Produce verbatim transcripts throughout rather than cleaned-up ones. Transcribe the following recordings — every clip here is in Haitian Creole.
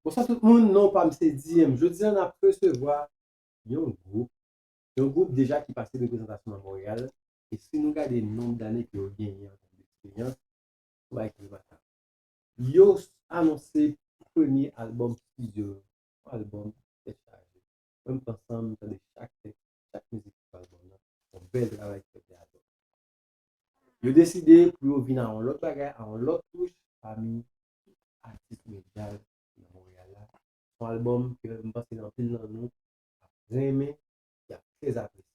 Bonswa tout moun, non pa m se D M. Jodi a n ap resevwa yon gwoup, yon gwoup deja ki pase de prezantasyon nan Monreyal. E si nou gade nonb dane ke yo genyen an tèm de eksperyans, se yon bagay ki remakab. Yo anonse premye albòm estidyo yo, yon albòm tèt chaje. Mwen m pran san m, m tande chak tèks, chak mizik ki sou albòm nan. Yon bèl travay ki fèt de albòm. Yo deside pou yo vin a yon lòt bagay, a yon lòt touch pami tout atis mwen djaz nan Monreyal la. Se yon albòm ke m panse anpil nan nou ap renmen, y ap trè apresye.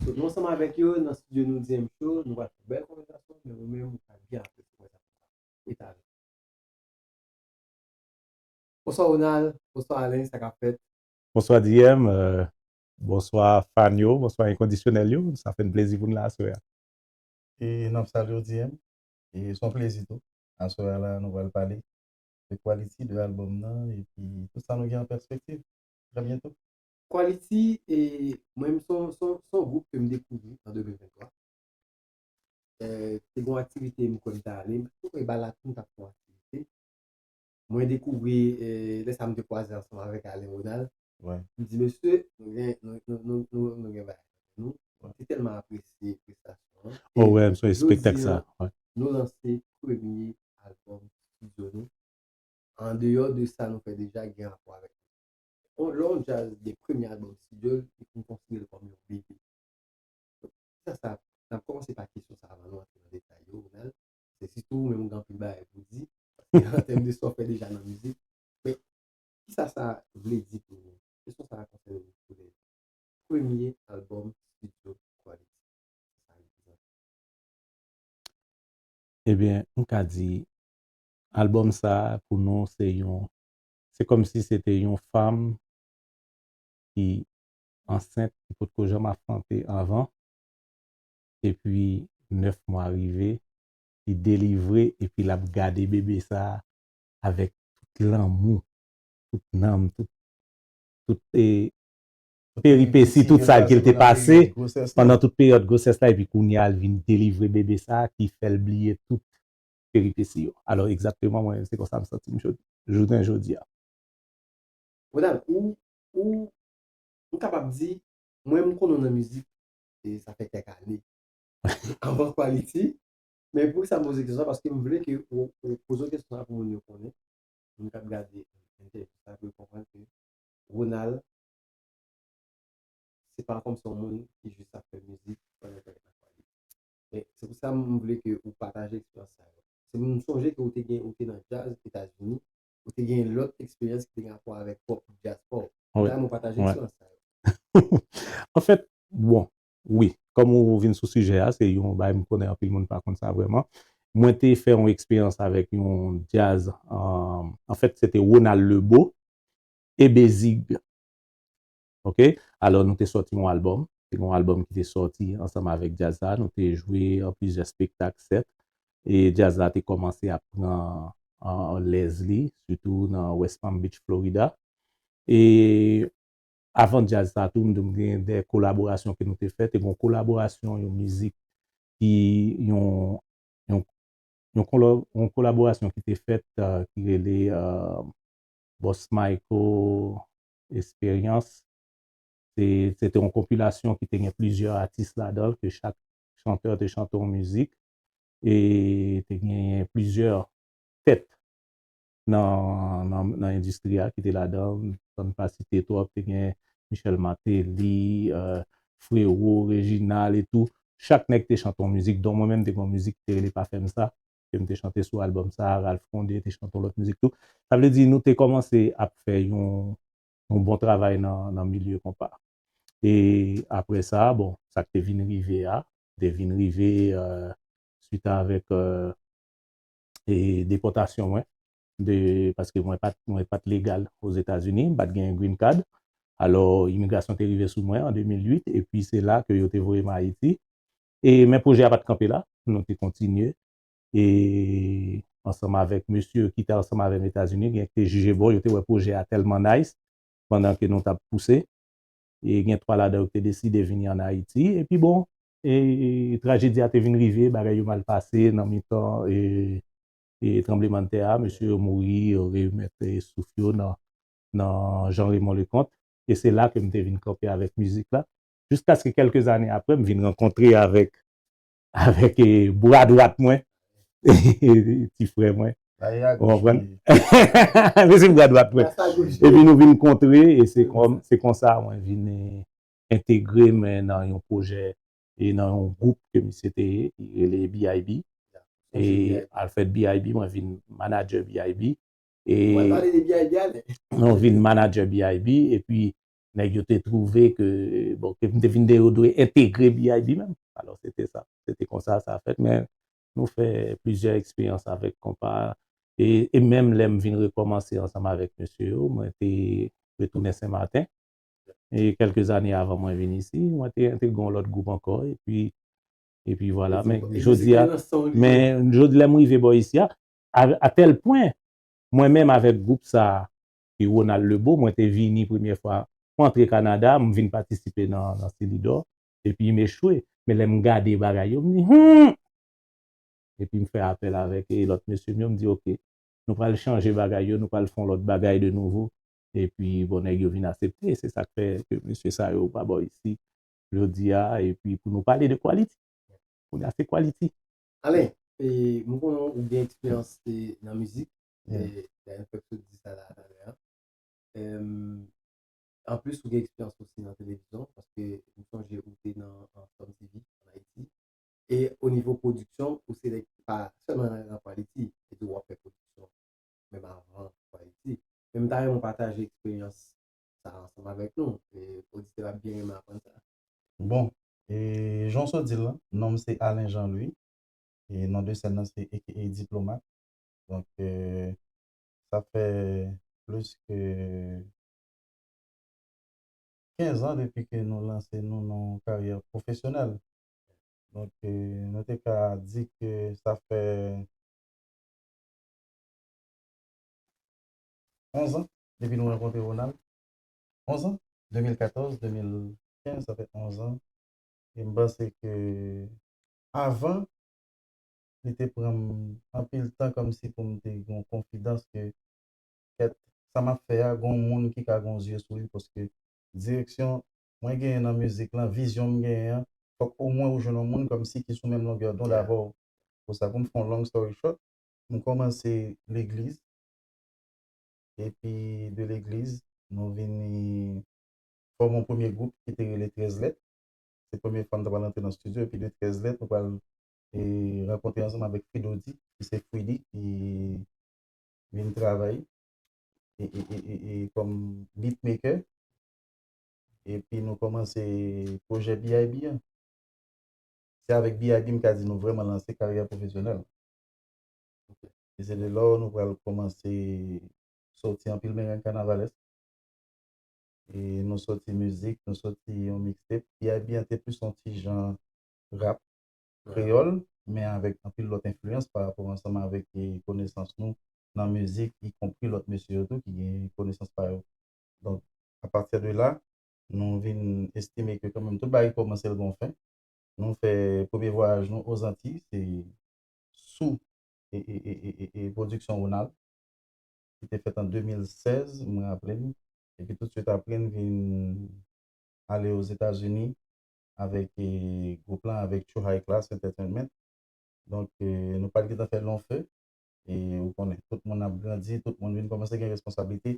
So, nou ansanm avèk yo nan estidyo nou D M Show, nou pral fè yon bèl konvèsasyon, men ou menm ou pral byen apresye konvèsasyon sa. E talè. Bonswa Ronald, bonswa Alain, sa k ap fèt? Bonswa D M, euh, bonswa fan yo, bonswa enkondisyonèl yo. Sa fè n plezi pou n la aswè a. E n ap salye w D M. E se yon plezi tou. Aswè a la, nou pral pale de quality de albòm nan, epi tout sa nou gen an pèspektiv. Trè byento. Quality, e mwen, se yon, se yon, se yon gwoup ke m dekouvri an de mil venntwa. Eh, te gen yon aktivite, m kwè m t ale, m pa t kwè e Balatou m t ap fè yon aktivite. Mwen dekouvri, eh, lè sa m te kwaze ansanm avèk Alain Ronald. M di, mesye, nou gen, nou, nou, nou, nou, nou gen bagay. Nou, m te tèlman apresye prestasyon an. Oh, wè, m sonje jodi espektak sa. Wè. Nou lanse premye albòm estidyo nou. Andeyò de sa nou fè deja, gen rapò avèk nou. Lè yon djaz gen premye albòm estidyo l, li konn konsidere l kòm yon bebe. Sa, sa, n ap kòmanse pa kesyon sa avan nou antre nan detay yo, Ronald. Se sitou ou menm ou gen anpil bagay pou di, paske an tèm de sa w fè deja nan mizik. Men, kisa sa vle di pou nou? Kesyon sa a konsène nou tou lè de. Premye albòm estidyo Quality. Sa reprezante. Ebyen, m ka di, albòm sa a, pou nou, se yon, se kòmsi se te yon fanm ki ansent, ki potko janm afante anvan, epi nèf mwa rive, li delivre, epi l ap gade bebe sa a avèk tout lanmou, tout nanm, tout, tout, e, peripesi, tout sa ke l te pase pandan tout peryòd gwosès la, epi kounye a, l vin delivre bebe sa a, ki fè l bliye tout peripesi yo. Alò, egzakteman, mwen, se konsa m santi m jodi, jounen jodi a. Ronald, ou, ou, ou kapab di, mwen, m konnen w nan mizik, e sa fè kèk ane. Anvan Quality, men poukisa m poze kesyon sa, paske m vle ke ou, ou poze kesyon sa pou moun yo konnen, moun k ap gade entèvyou sa, pou yo konprann ke Ronald, se pa kòmsi yon moun ki jis ap fè mizik pandan l fè kèk afè li. Men se pou sa m vle ke ou pataje eksperyans sa yo. Se m sonje ke ou te gen, ou te nan djaz Etazini, ou te gen lòt eksperyans ki te gen rapò avèk pòp djaz pa w. Wi. Sa m pataje eksperyans sa yo. Anfèt, bon, wi, kòm ou vin sou sijè a, se yon bagay m konnen anpil moun pa konn sa vrèman. Mwen te fè yon eksperyans avèk yon djaz, euh, anfèt, se te Ronald Lebeau e Bezig. Ok? Alò, nou te sòti yon albòm. Te gen yon albòm ki te sòti ansanm avèk djaz la. Nou te jwe an plizyè espektak, sèt. E djaz la te kòmanse ap pran, an, lèz li, sitou nan West Palm Beach, Florida. E avan djaz sa tou, m gen de kolaborasyon ke nou te fè. Te gen yon kolaborasyon, yon mizik ki, yon, yon, yon kolo-, yon kolaborasyon ki te fèt, euh, ki rele, euh, Boss Michael Experience. Se, se te yon konpilasyon ki te gen plizyè atis ladan l, ke chak chantè te chante yon mizik, e te gen plizyè tèt nan, nan, nan endistri a ki te ladan, san n pa site twòp, te gen Michel Martelly, euh, Frero, Reginald e tou. Chak nèg te chante yon mizik, donk mwen menm te gen yon mizik ki te rele Pa Fè M Sa, ke m te chante sou albòm sa, Ralph Condé te chante yon lòt mizik tou. Sa vle di nou te kòmanse ap fè yon, yon bon travay nan, nan milye konpa. E apre sa, bon, sa k te vin rive a, te vin rive, euh, swit avèk, euh, e depòtasyon mwen, de, paske mwen pa t, mwen pa t legal Ozetazini, m pa t gen green card. Alò, imigrasyon te rive sou mwen an de mil uit, epi se la ke yo te voye m Ayiti. E, men pwojè a pa t kanpe la, nou te kontinye. E ansanm avèk mesye ki te ansanm avè m Etazini, gen ki te jije bon, yo te wè pwojè a tèlman nice, pandan ke nou t ap pouse. E gen twa ladan yo ki te deside vini ann Ayiti. Epi bon, e, trajedi a te vin rive, bagay yo mal pase nan mitan, e, e tranblemanntè a, mesye yo mouri, yo remèt, e, souf yo nan, nan Jean Raymond Leconte. E se la ke m te vin kanpe avèk mizik la. Jiskaske kèlke zane apre, m vin rankontre avèk, avèk eh, bra dwat mwen, ti frè mwen. Ou konprann? Men se bra dwat mwen. Epi nou vin kontre, e se konsa mwen vin entegre mwen nan yon pwojè e nan yon gwoup ke misye te ye, ki rele B I B. E al fè B I B, mwen vin manager B I B. E mwen vin manager B I B, epi nèg yo te twouve ke, bon, ke m te vin de yo dwe entegre B I B menm. Alò, se te sa. Se te konsa sa fèt, men nou fè plizyè eksperyans avèk konpa, e, e menm lè m vin rekòmanse ansanm avèk mesye yo, mwen te retounen Senmaten. E kèlke zane avan mwen vin isi, mwen te entegre yon lòt gwoup ankò, epi, epi vwala. Men jodi a, men jodi lè m rive bò isi a, a, a tèl pwen, mwen menm avèk gwoup sa, ki Ronald Lebeau, mwen te vini premyè fwa, mwen antre Kanada, m vin patisipe nan, nan Silidor, epi m echwe. Men lè m gade bagay yo, m di, hmm! Epi m fè apèl avèk e lòt mesye m yo, m di, "Ok, nou pral chanje bagay yo, nou pral fè yon lòt bagay de nouvo." Epi, bon, nèg yo vin aksepte, se sa k fè ke mesye sa yo pa bò isi jodi a, epi pou nou pale de quality. Kounye a se quality. Alen, e, m konnen ou gen eksperyans e, nan mizik, e, dayè m fèk sot di sa la talè a. Em, anplis, ou gen eksperyans osi nan televizyon, paske m sonje ou te nan, nan Tom T V ann Ayiti. E o nivo pwodiksyon, ou se nèg ki pa sèlman nan, nan quality, e tou w ap fè pwodiksyon, menm avan quality. Men m ta renmen w pataje eksperyans sa ansanm avèk nou. E oditè ap byen renmen aprann sa. Bon, e jan w sot di l lan, non m se Alen Jean Louis. E non de sèn nan se A K A Diplomat. Donk, e, sa fè plis ke kenz an depi ke nou lanse nou nan yon karyè pwofesyonèl. Donk, e, nou te ka di ke sa fè onz an depi nou rankontre Ronald. Onz an? De mil katòz, de mil kenz, sa fè onz an. E m panse ke avan, li te pran m anpil tan kòmsi pou m te gen yon konfidans ke, kèt, sa m ap fè a, gen yon moun ki ka gen yon zye sou li, paske direksyon mwen genyen nan mizik lan, vizyon m genyen an, fòk omwen ou jwenn yon moun kòmsi ki sou menm longè dond avè w. Pou sa, pou m fè yon long story short, m kòmanse legliz, epi de legliz, nou vini fòme yon premye gwoup ki te rele Trèz Lèt. Se premye fwa m ta pral antre nan estidyo, epi de Trèz Lèt, nou pral, e, rankontre ansanm avèk Fridodi, ki se Friddy, ki vin travay e, e, e, e, e kòm beatmaker. Epi nou kòmanse pwojè B I B an. Se avèk B I B m ka di nou vrèman lanse karyè pwofesyonèl. E se de la nou pral kòmanse soti anpil mereng kanavalès. E nou soti mizik, nou soti yon mixtape. B I B an te plis yon ti jan rap kreyòl, men avèk anpil lòt enfliyans pa rapò ansanm avèk, e, konesans nou nan mizik, ikonpri lòt mesye yo tou ki gen konesans pa yo. Donk, apati de la, nou vin estime ke kanmenm tout bagay kòmanse l gon fen. Nou fè premye vwayaj nou Ozantiy, se sou e, e, e, e, e, e pwodiksyon Ronald, ki te fèt an de mil sèz, mwen raple m. Epi toutswit apre, n vin ale Ozetazini avèk, e, gwoup lan, avèk Too High Class Entertainment. Donk, e, nou pa t gentan fè long feu. E ou konnen, tout moun ap grandi, tout moun vin kòmanse gen responsablite.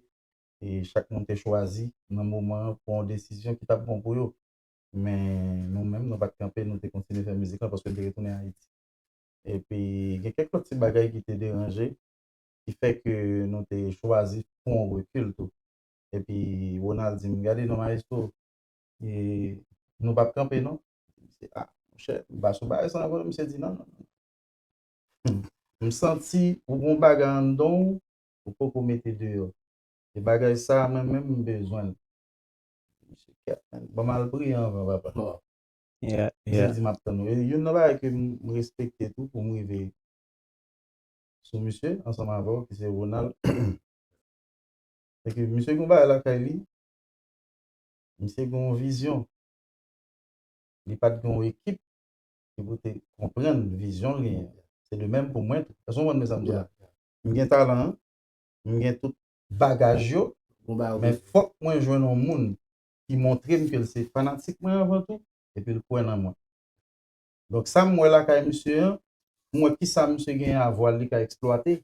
E chak moun te chwazi nan moman an pran yon desizyon ki t ap bon pou yo. Men nou menm, nou pa t kanpe, nou te kontinye fè mizik lan paske n te retounen Ayiti. Epi, gen kèk lòt ti bagay ki te deranje, ki fè ke nou te chwazi pran yon rekil tou. Epi, Ronald di m, "Gade non, Maestro, e, nou p ap kanpe non." M di, "A, monchè, m pa sou bagay sa ankò." Misye di, "Non, non, non. M santi ou gon bagay anndan w, ou poko mete deyò. E bagay sa a, mwen menm, m bezwen l." Misye, "Kèt, men, ban m al priye anvan, papa." Misye di, "M ap tann ou." E youn nan bagay ke m, m respekte tou pou m rive sou misye, ansanm avè w, ki se Ronald. Se ke misye gen yon bagay lakay li, misye gen yon vizyon. Li pa t gen yon ekip ki pou te konprann vizyon l genyen. Se de menm pou mwen tou. Èske w konprann sa m di la? M gen talan an, m gen tout bagaj yo, Bon bagay, Men fòk mwen jwenn yon moun ki montre m ke l se fanatik mwen avan tou, epi l kwè nan mwen. Donk sa m wè lakay misye an, m wè kisa misye genyen a vwa l li ka eksplwate.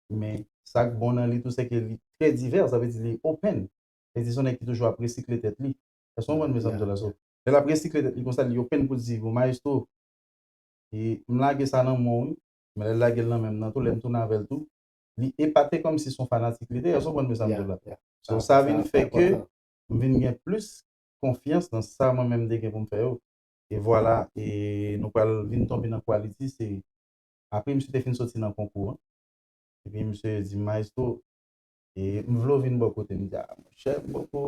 Men sa k bon nan li tou, se ke li trè divè, sa vle di li open. Sa vle di se yon nèg ki toujou ap resikle tèt li. Èske w konprann mesaj m di w la? So, lè l ap resikle tèt li konsa, li open pou l di, bon, maestro, e m lage sa nan men w, wi. Men lè l lage l nan men m nan tou, lè m tounen avè l tou, li epate kòmsi se yon fanatik li te ye. Èske w konprann mesaj m di w la? So, sa vin fè ke m vin gen plis konfyans nan sa mwen menm m te gen pou m fè yo. E vwala, e nou pral vin tonbe nan quality, se apre misye te fin soti nan konkou an. Epi misye di m, maestro, e m vle w vin bò kote m. M di, a, monchè, m poko.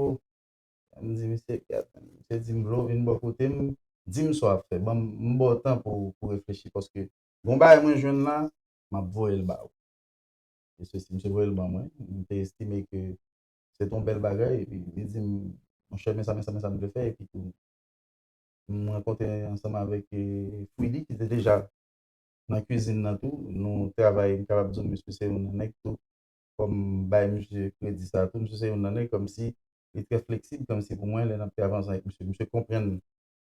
M di misye, gad, misye di m vle w vin bò kote m, di m sa w ap fè. Ban m, m ba w tan pou, pou reflechi, paske gon bagay mwen jwenn la, m ap voye l ba ou. E se si misye voye l ban mwen, m te estime ke se te yon bèl bagay, epi li di m, monchè, men sa, men sa, men sa m vle fè, epi tou, m rankontre ansanm avèk eh, Fwidi, ki te deja nan kwizin nan tou, nou travay, m kapab di w, misye se youn nan nèg tou, fò m bay misye kredi sa tou, misye se youn nan nèg kòmsi li trè fleksib, kòmsi pou mwen, lè n ap travay ansanm avèk misye, misye konprann,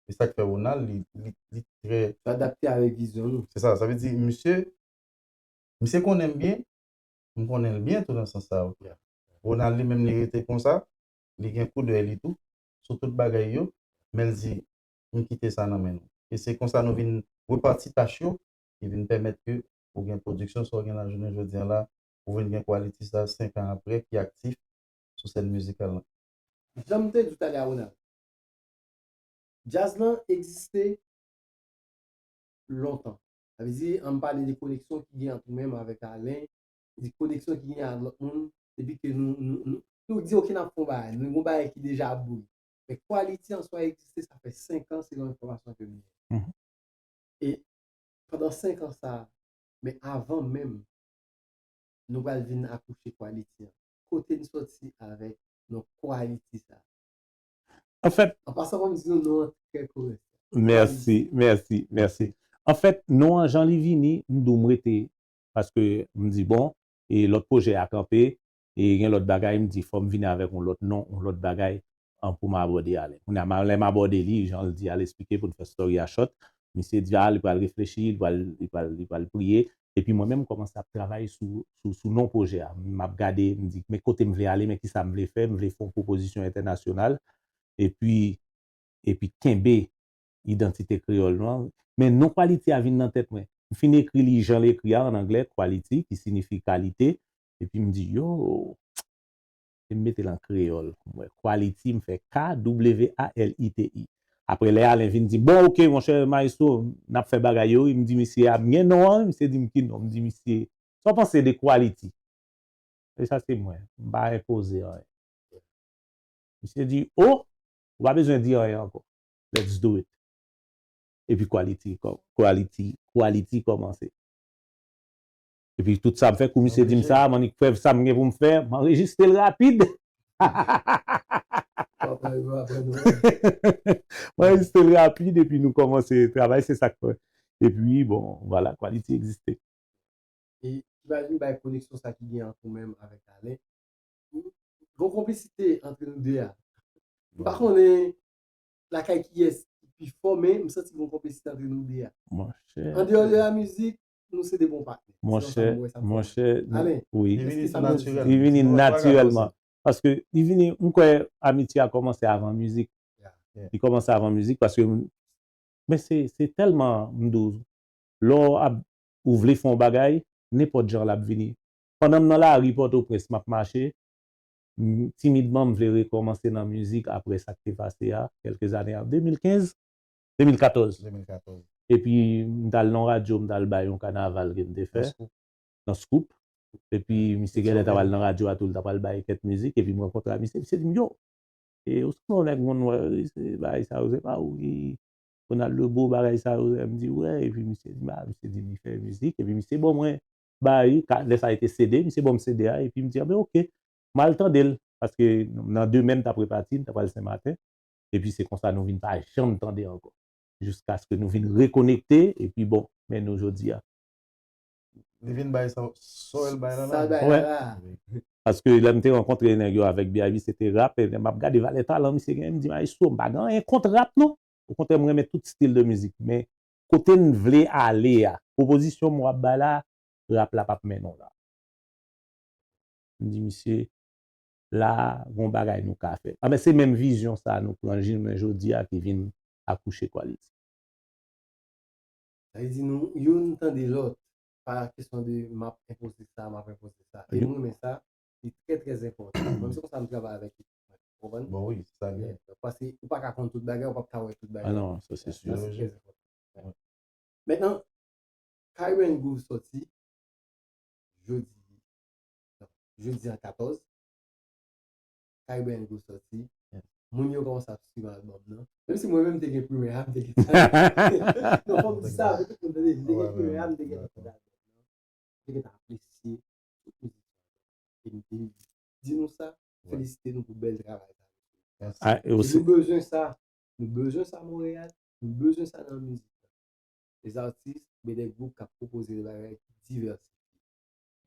e sa k fè Ronald, li, li, li trè Adapte avèk vizyon nou. Se sa, sa vle di, misye, misye konnen m byen, m konnen l byen tou nan sans sa yo. Ronald li menm li rete konsa, li gen koudèy li tou, sou tout bagay yo, men l di, m kite sa nan men nou. E se konsa nou vin repati tach yo, ki vin pèmèt ke ou gen pwodiksyon sa w gen la jounen jodi a la, ou vin gen quality sa senk an apre ki aktif sou sèn mizikal lan. Jan m te di w talè a Ronald, djaz lan egziste lontan. Sa vle di, an m pale de koneksyon ki gen ant ou menm avèk Alen, de koneksyon ki gen ak lòt moun, epi ke nou, nou, nou, nou di, oke, n ap fè yon bagay, nou gen yon bagay ki deja ap bouyi. Men quality an swa egziste, sa fè senk an, selon enfòmasyon ke m gen. E pandan senk an sa, men avan menm, nou pral vin akouche quality an. Kote n soti avèk non quality sa? Anfèt, An pasan, fò m di nou non an trè korèk. Mèsi, mèsi, mèsi. Anfèt, non an jan li vini, m di w m rete, paske m di, bon, e lòt pwojè a kanpe, e gen lòt bagay, m di, fò m vini avèk yon lòt non, yon lòt bagay, an pou m abòde Alen. Kounye a, lè m abòde li, jan l di a, l esplike pou n fè story a short, misye di, a, li pral reflechi, li pral, li pral, li pral priye, epi mwen menm, m kòmanse ap travay sou, sou, sou non pwojè a. M ap gade, m di, men kote m vle ale, men kisa m vle fè, m vle fè yon pwopozisyon entènasyonal, epi, epi kenbe idantite kreyòl nou an. Men non quality a vin nan tèt mwen. M fin ekri li jan l ekri a an anglè, quality, ki siyifi kalite, epi m di, yo, e m mete l an kreyòl pou mwen. Quality, m fè K W A L I T Y. Apre lè Alen vin di, bon, oke, monchè, maestro, n ap fè bagay yo, wi, m di misye a, m gen non an, misye di m ki non, m di misye, sa w panse de quality? E sa se mwen, m pa enpoze anyen. Misye di, o, ou pa bezwen di anyen ankò. Let's do it. Epi quality, quality, quality kòmanse. Epi tout sa m fè, kou misye di m sa, m annik fè sa m gen pou m fè, m anrejistre l rapid. M anrejistre l rapid, epi nou kòmanse travay, se sa k fè. Epi, bon, vwala, quality egziste. E imajine bay koneksyon sa ki gen ant ou menm avèk Alen. Gon konplisite ant nou de a. M pa konnen lakay kiyès ki pi fò, men m santi gon konplisite ant nou de a. Monchè. Andeyò de la mizik, nou se de bon patnè. Monchè, monchè, Alen, wi. Li vini eske sa tou nou- natirèl. Li vini Se pa bagay natirèlman. posib. Paske li vini, m kwè amitye a kòmanse avan mizik. Li kòmanse avan mizik paske, men se, se tèlman, m di w, lè w ap, ou vle fè yon bagay, nenpòt jan l ap vini. Pandan m nan lari Pòtoprens, m ap mache, m, timidman, m vle rekòmanse nan mizik apre sa k te pase a, kèlke zane, an de mil kenz, de mil katòz. de mil katòz. Epi, m t al nan radyo, m t al bay yon kanaval ke m te fè, nan Scoop. Epi, misye genlè t ap al nan radyo a tou, l t ap al bay kèk mizik, epi m rankontre a misye, misye di m, yo, e, ou sanble yon nèg moun wè, wi, se bagay sa yo, se pa ou ki Ronald Lebeau, bagay sa yo, m di, wè, epi misye di m, a, misye di m li fè mizik, epi misye ban mwen, bay, ka- lè sa a te C D, misye ban m C D a, epi m di, anben, oke, m al tande l, paske nan demen m t ap repati, m t ap al Senmaten, epi se konsa nou vin pa janm tande ankò, jiskaske nou vin rekonekte, epi bon, men nou jodi a. Li vin bay sa, sa w wè l bay la, sa l la. Bay la la. Paske lè m te rankontre nèg yo avèk B I B, se te rap, e lè m ap gade valè talan misye gen, m di, "Maestro, m pa gen anyen kont rap, non. Okontrè, m renmen tout stil de mizik. Men kote n vle ale a, pwopozisyon m w ap bay la, rap la p ap mennen w la." M di, "Misye, la, gon bagay nou ka fè." Anben, se menm vizyon sa a nou pran jounen jodi a ki vin akouche Quality. Sa vle di nou youn tande lòt. Pa kesyon de m ap enpoze sa, m ap enpoze sa. E nou renmen sa, li trè, trè enpòtan. Mwen, se konsa m travay avèk ekip mwen. Ou konprann? Bon, wi, se sa l ye. Paske ou pa ka konn tout bagay, ou pa ka wè tout bagay. Ah non, sa se Sa sir. se trè enpòtan. Mentnan, Caribbean Groove sòti jodi, non, jedi an katòz. Caribbean Groove sòti. Moun yo kòmanse ap swiv albòm nan. Menm si mwen menm m te gen primè a, m te gen. Non, fò m di sa pou tout moun tande. M te gen primè a, m te gen tout albòm nan. M te gen apresye tout mizik. E m te di nou sa, felisite nou pou bèl travay sa. Mèsi. Ah, e E osi, nou bezwen sa. Nou bezwen sa Montréal. Nou bezwen sa nan mizik. Les artistes, men des groupes k ap pwopoze de bagay ki divèsifye.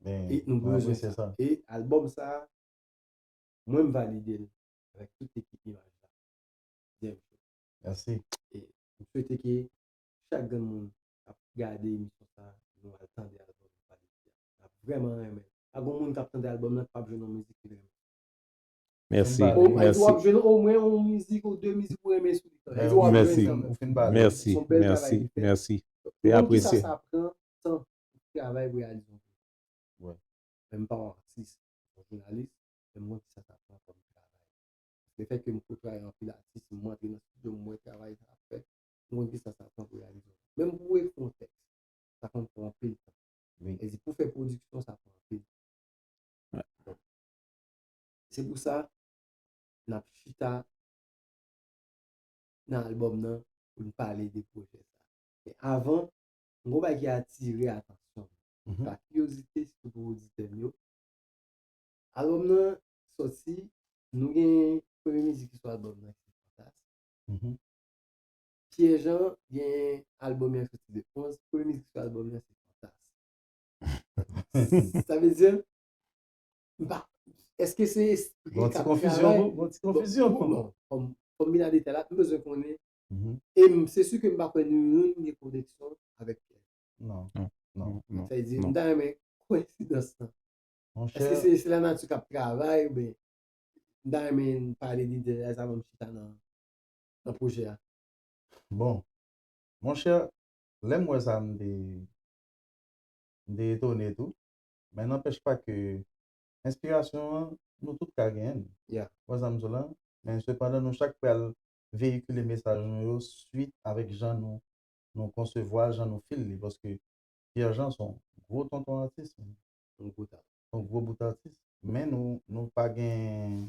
Men, E nou mwen bezwen apresye sa. Sa. E albòm sa, mwen m valide l avèk tout ekip Imaj la. Bien. Mèsi. E m swete ke chak grenn moun k ap gade emisyon sa, nou al tande albòm Valide a. N ap vrèman renmen. Pa gon moun k ap tande albòm nan k p ap jwenn yon mizik ki l renmen. Mèsi. Ou- Ou, e tou w ap Mèsi. jwenn omwen yon mizik ou de mizik ou renmen sou li. E tou w ap Mèsi. jwenn sa. Ou fin pale. Mèsi. Son bèl Mèsi. travay ki fèt. Mèsi. Ou Se konn kisa apresye. Sa pran tan pou travay pou realize yon mizik. Wi. Men m pa yon atis, yon jounalis, men m konn kisa sa pran kòm travay. Lefètke m kote anpil atis, m antre nan estidyo, m wè travay sa ap fèt, m konn kisa sa pran pou realize. Menm pou w ekri yon tèks, sa konn pran anpil tan. Wi. E di pou fè pwodiksyon, sa pran anpil tan. Se pou sa, n ap chita nan albòm nan pou n pale de pwojè sa. Men avan, m gon bagay ki atire atansyon m. Mhm. Pa kiyozite, sitou pou oditè m yo. Albòm nan sòti, nou gen premye mizik ki sou albòm nan, se Fantas. Mhm. Pierre Jean gen albòm nan sòti de onz, premye mizik sou albòm nan se Fantas. Sa vle di, m pa, èske se espri Bon, k ti ap konfizyon, travay? bon, bon, ti konfizyon. Bon, bon, kòm, kòm m vin a detay la, m bezwen konnen. Mhm. E m, se si ke m pa kwè nou youn gen koneksyon avèk Pierre. Non, Non. non. Non, Sa vle di, non. M ta renmen koinsidans lan. Mon Èske chè, se, se lanati k ap travay oubyen m ta renmen pale de detay sa avan m chita nan, nan pwojè a? Bon, mon chè, lè m wè sa, m te, m te etone tou. Men nanpèch pa ke enspirasyon an, nou tout ka genyen l. Yeah. Wè sa m di w la? Men sepandan, nou chak pral veyikile mesaj nou yo swit avèk jan nou, nou konsevwa l, jan nou feel li. Paske Pierre Jean se yon gwo tonton atis. Yon gwo ta. Yon gwo bout atis. Men nou, nou pa gen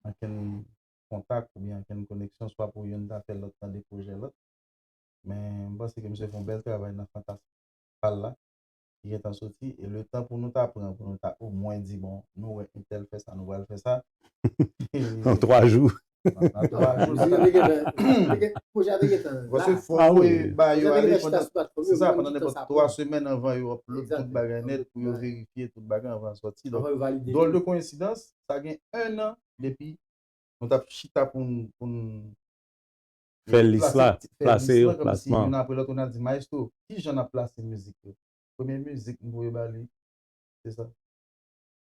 ankenn kontak oubyen ankenn koneksyon, swa pou youn ta fè lòt tande pwojè lòt. Men m panse ke misye fè yon bèl travay nan Fantas pa l la, ki gentan soti, e letan pou nou ta pran, pou nou ta omwen di, bon, nou wè entèl fè sa, nou pral fè sa. Nan twa jou. Nan twa jou, Mizik te gentan, te gen- pwojè a te gentan la. Paske fò Ah, voye wi. ba yo Pwojè a te ale gentan chita pandan, sou platfòm se yo, sa, moun pandan ki nenpòt sa twa pran. semèn anvan yo upload tout Exactement. bagay nèt pou yo Exactement. verifye tout bagay anvan sòti. Donk, Anvan yo valide drôle de tout. Coïncidence, sa gen en an depi nou t ap chita pou n, pou n Fè lis la, fè plase lis yo, lan, kòmsi plasman. Youn apre lòt, nou ap di, "Maestro, ki jan n ap plase mizik yo?" Premye mizik m voye ba li, se sa.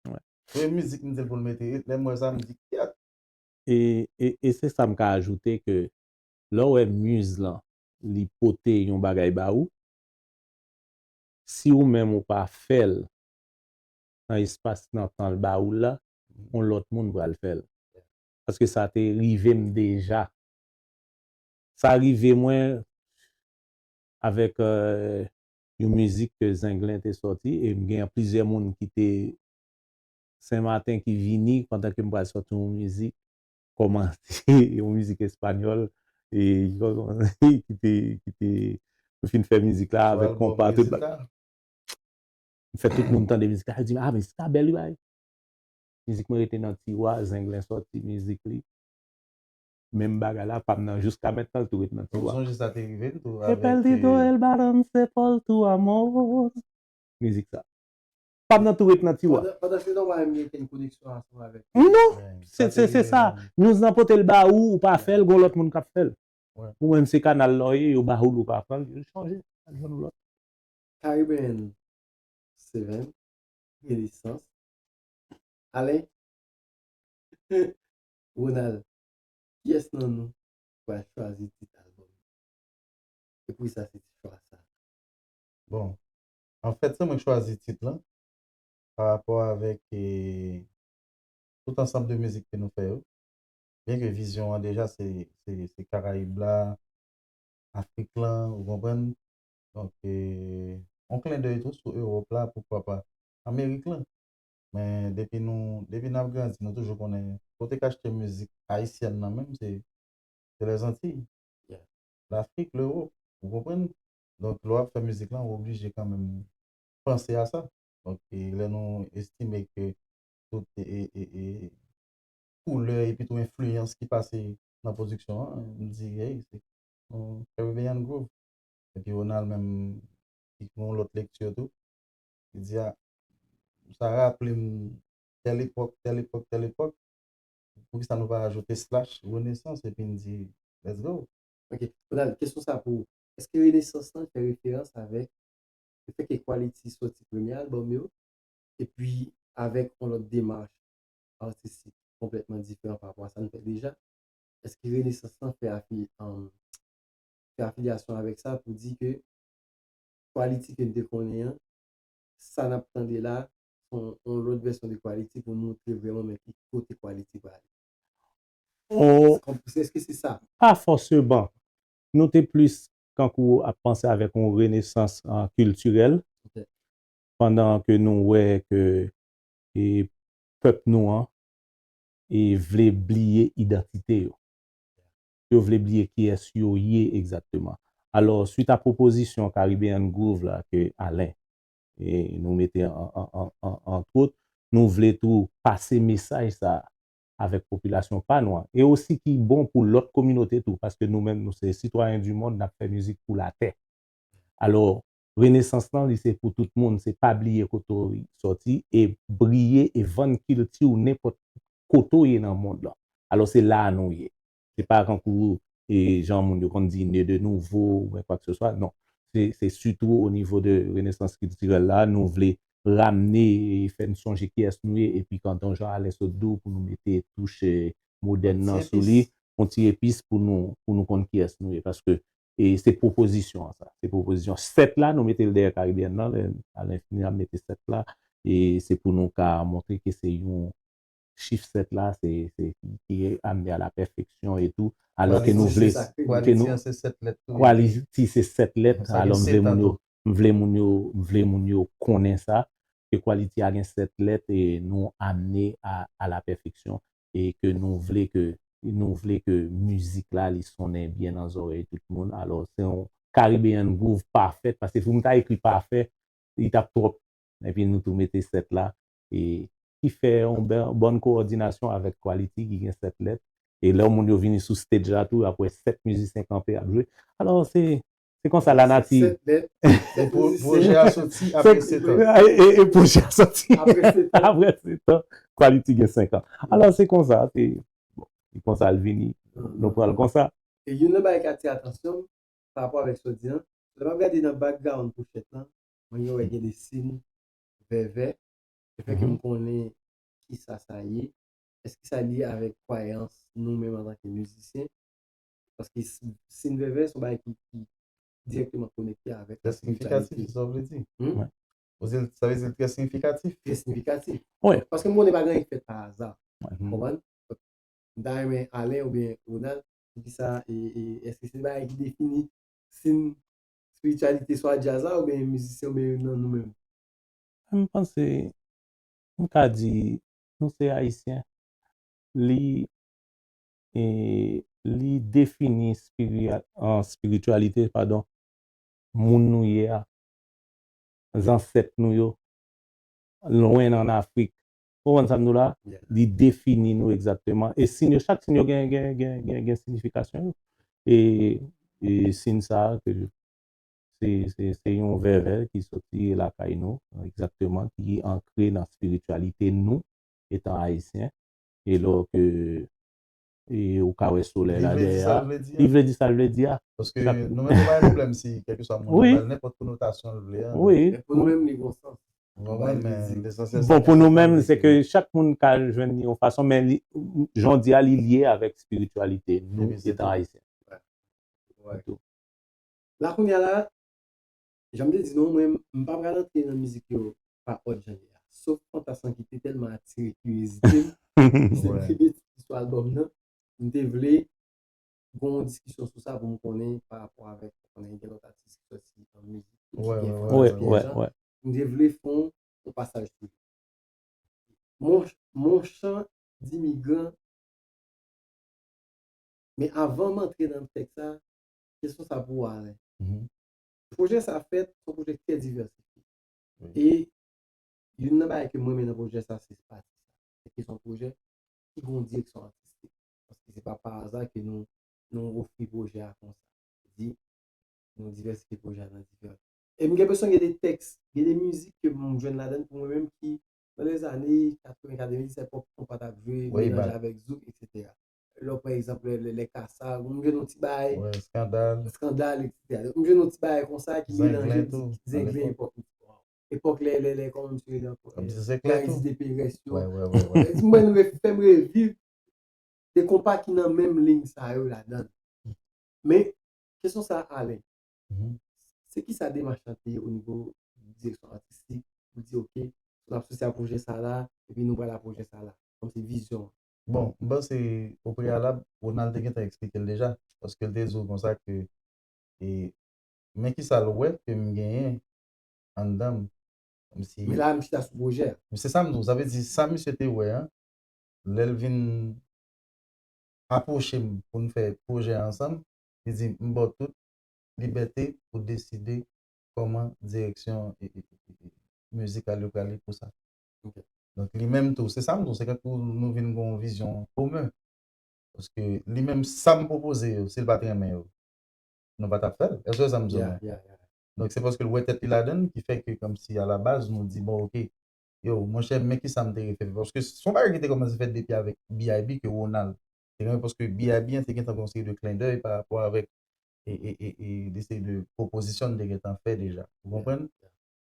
Wè. Premye mizik m di l pou l mete, lè m wè sa, m di, "Kyèt!" E, e, e se sa m ka ajoute ke lè w wè miz lan, li pote yon bagay ba ou, si ou menm ou pa fè l nan espas, nan tan l ba ou la, yon lòt moun pral fè l. Paske sa te rive m deja. Sa rive mwen avèk, euh, yon mizik ke Zenglen te sòti, e m gen plizyè moun ki te Senmaten ki vini, pandan ke m pral sòti yon mizik, kòmanse yon mizik espanyòl, e ki kòmanse, ki te, ki te, m fin fè mizik la avèk konpa, tout ba-, m fè tout moun tande mizik la, yo di, "Ah, mizik la bèl, wi, bay." Mizik mwen rete nan tiwa, Zenglen sòti mizik li. Menm bagay la, pa m nan jiska mentnan, l tou ret nan Ou tiwa. sonje sa te rive l tou He avèk, perdido eh, el balance por tu amor. mizik sa. Pam nan tou ret nan tiwa. Pandan, pandan se nòmal, m gen koneksyon ansanm avèk. Non, se, se, se sa. News nan pote l ba ou, ou pa fè l, gon lòt moun k ap fè l. Ou menm se kanal la w ye, yo ba ou l, ou pa pran l, yo chanje. Al jwenn yon lòt. Caribbean Seven, Renaissance. Alen, Ronald, kiyès nan nou pral chwazi tit albòm? E poukisa se ti chwa sa? Bon, anfèt, se mwen k chwazi tit lan pa rapò avèk eh, tout ansanm de mizik ke nou fè yo. Byen ke vizyon an deja se, se, se Karayib la, Afrik lan, ou konprann? Donk, eh, on klendèy tou sou Ewòp la, poukwa pa Amerik lan. Men depi nou, depi n ap grandi, nou toujou konnen kote k achte mizik ayisyèn nan menm, se, se Lèzantiy, Lafrik, Lewòp, ou konprann? Donk, lè w ap fè mizik lan, ou oblije kanmenm panse a sa. Donk, e, lè nou estime ke tout e, e, e, koulè epi tou enfliyans ki pase nan pwodiksyon an, m di, hey, se yon Caribbean groove. Epi Ronald menm, ki gen yon lòt lekti tou, li di, a, sa raple m tèl epòk, tèl epòk, tèl epòk. Poukisa nou pa ajoute slash renesans epi n di, let's go? Ok, Ronald, kesyon sa pou ou. Èske renesans lan fè referans avèk le fè ke Quality soti premye albòm yo, epi avèk yon lòt demach atistik konplètman diferan pa rapò a sa n fè deja, èske renesans lan fè afi, um, fè afilyasyon avèk sa pou di ke Quality ke n te konnen an, sa n ap tande la, se yon, yon lòt vèsyon de Quality pou montre vrèman men ki kote Quality prale. Èske se sa? Pa fòseman. Nou te plis kankou ap panse avèk yon renesans uh, kiltirèl, pandan ke nou wè ke e, pèp nou an e vle bliye idantite yo. Yo vle bliye kiyès yo ye egzakteman. Alò, swit a pwopozisyon Caribbean Groove la ke Alen e nou mete an, an, an, an, antwot, nou vle tou pase mesaj sa avèk popilasyon pa nou an. E osi ki bon pou lòt kominote tou, paske nou menm nou se sitwayen di mond, n ap fè mizik pou latè. Alò, renesans lan, li se pou tout moun, se pa bliye kote w sòti e briye e vann kilti w nenpòt kote w ye nan mond lan. Alò, se la a nou ye. Se pa kankou e, jan moun yo konn di ne de nouvo oubyen kwakseswa, non. Se, se sitou o nivo de renesans kiltirèl la, nou vle ramne e fè n sonje kiyès nou ye, epi kantan jan Alen sot di w pou nou mete touch e, modèn nan sou li, yon ti epis pou nou, pou nou konn kiyès nou ye. Paske e se pwopozisyon an sa. Se pwopozisyon sèt la, nou mete l dèyè Caribbean nan, lè Alen fini ap mete sèt la, e se pou nou ka montre ke se yon chif sèt la, se, se ki, ki amne a la pèfeksyon e tou, alò ke nou vle, ke nou, Quality se sèt lèt, alò m vle moun yo, m vle moun yo, m vle moun yo konnen sa, ke Quality a gen sèt lèt e nou amne a, a la pèfeksyon e ke nou vle ke, nou vle ke mizik la li sonnen byen nan zòrèy tout moun. Alò, se yon Caribbean groove pafè, paske pou m ta ekri pafè, li t ap twòp. Epi nou tou mete sèt la, e ki fè yon bè- bòn kowòdinasyon avèk Quality ki gen sèt lèt. E lè moun yo vini sou stage la tou, y ap wè sèt mizisyen kanpe ap jwe. Alò, se, se konsa lanati. Sèt lèt, sèt Pwo- mizisyen. Pwojè a soti apre sèt an. E, e, e pwojè a sòti Apre sèt an. apre sèt an. Quality gen senk an. Alò, se konsa, se, bon, se konsa l vini. Nou pran l konsa. E youn nan bagay ki atire atansyon m pa rapò avèk sa w di an, lè m ap gade nan background pochèt lan, mwen gen wè gen de sin vèvè. Se fè ke m konnen ki sa sa ye. Èske sa lye avèk kwayans nou menm antanke mizisyen? Paske si- sin vèvè se yon bagay ki, ki dirèkteman konekte avèk Trè siyifikatif, espirityalite. Se sa w vle di? Hmm? Ou di, sa vle di trè siyifikatif? Trè siyifikatif. Wi. Paske m konnen pa gen anyen ki fèt pa aza. Mhm. Konprann? M ta renmen Alen oubyen Ronald, poukisa, e, e, èske se bagay ki defini sin espirityalite swa djaz la oubyen mizisyen oubyen nan nou menm? M panse, m ka di, nou se Ayisyen. Li, e, li defini espiri- an, espirityalite, padon, moun nou ye a, zansèt nou yo, lwen an Afrik. Ou konprann sa m di w la? Li defini nou egzakteman. E sin yo, chak sin yo gen, gen, gen, gen, gen siyifikasyon yo. E, e sin sa a, ke se, se, se yon vèvè ki soti lakay nou, egzakteman, ki ankre nan espirityalite nou, etan ayisyen. E lò ke e ou ka wè solèy la dèyè a. Li vle di sa l vle di a. Paske nou menm nou pa gen pwoblèm si kèlkeswa moun nan ba l nenpòt konotasyon l vle a. Wi. Men pou nou menm li gon sans. Ou konprann? Men lesansyèl se. Bon, pou nou menm, se ke chak moun ka jwenn li yon fason, men li, jan w di a, li lye avèk espirityalite nou etan ayisyen. Wi. La kounye a la, jan m te di nou, mwen, m pa pral antre nan mizik yo pa òd jan li a. Sof Fantasan ki te tèlman atire kiryozite m, se premye tit ki sou albòm nan, m te vle gon diskisyon sou sa pou m konnen pa rapò avèk, konnen gen lòt atis ki sòti an mizik ki gen fransè byen jan. M te vle fè yon, yon pasaj sou li. Mon, mon chan d'imigran. Men avan m antre nan tèks sa, kesyon sa pou ou, Alain. Pwojè sa fèt, se yon pwojè ki trè divèsifye. E youn nan bagay ke m renmen nan pwojè sa, se pati sa. Se ke se yon pwojè ki gen yon direksyon atistik. Paske se pa pa aza ke nou, nou ofri pwojè a konsa. Di, nou divèsifye pwojè a nan diferan. E m gen enpresyon gen de tèks, gen de mizik ke m jwenn ladan l pou mwen menm ki, nan lèzane katreven, katreven dis, epòk konpa t ap jwe, melanje avèk zouk, etsetera. Lè w pran egzanp, lè, lè, lè Kasa, m jwenn yon ti bagay, eskandal, eskandal, etsetera. M jwenn yon ti bagay konsa ki melanje, zenglen tou, zenglen epòk. Epòk lè, lè, lè, kòman misye rele ankò? Kòmsi se klè tou. Clarisse de Perès yo. Mwen, fè m reviv de konpa ki nan menm liy sa yo ladan l. Men, kesyon sa a, Alain, se kisa demach lan te ye o nivo direksyon atistik, pou di, oke, n ap soti a pwojè sa la, epi nou pral a pwojè sa la, kòmsi vizyon an? Bon, m panse, o preyalab, Ronald te gentan eksplike l deja, paske l te di w konsa ke, e, men kisa l wè ke m genyen anndan m. Kòmsi. Men la, m chita sou pwojè a. Se sa m di w, sa vle di, sa misye te wè an, lè l vin apwoche m pou n fè pwojè a ansanm, li di, m ba w tout libète pou deside kòman direksyon, e, e, e, e, mizikal yo pral ye pou sa. Donk, li menm tou, se sa m di w, se tankou nou vin gen yon vizyon komen. Paske li menm, sa m pwopoze yo, si l pa t renmen yo, nou pa t ap fè l. Èske w wè sa m di w la? Donk, se paske l wè tèt li ladan l ki fè ke, kòmsi, alabaz, nou di, bon, oke, yo, monchè, men kisa m te refè. Paske se yon bagay ki te kòmanse fèt depi avèk B I B ke Ronald te renmen, paske B I B an te gentan gen yon seri de klendèy pa rapò avèk e, e, e, e, de seri de pwopozisyon n te gentan fè deja. Ou konprann?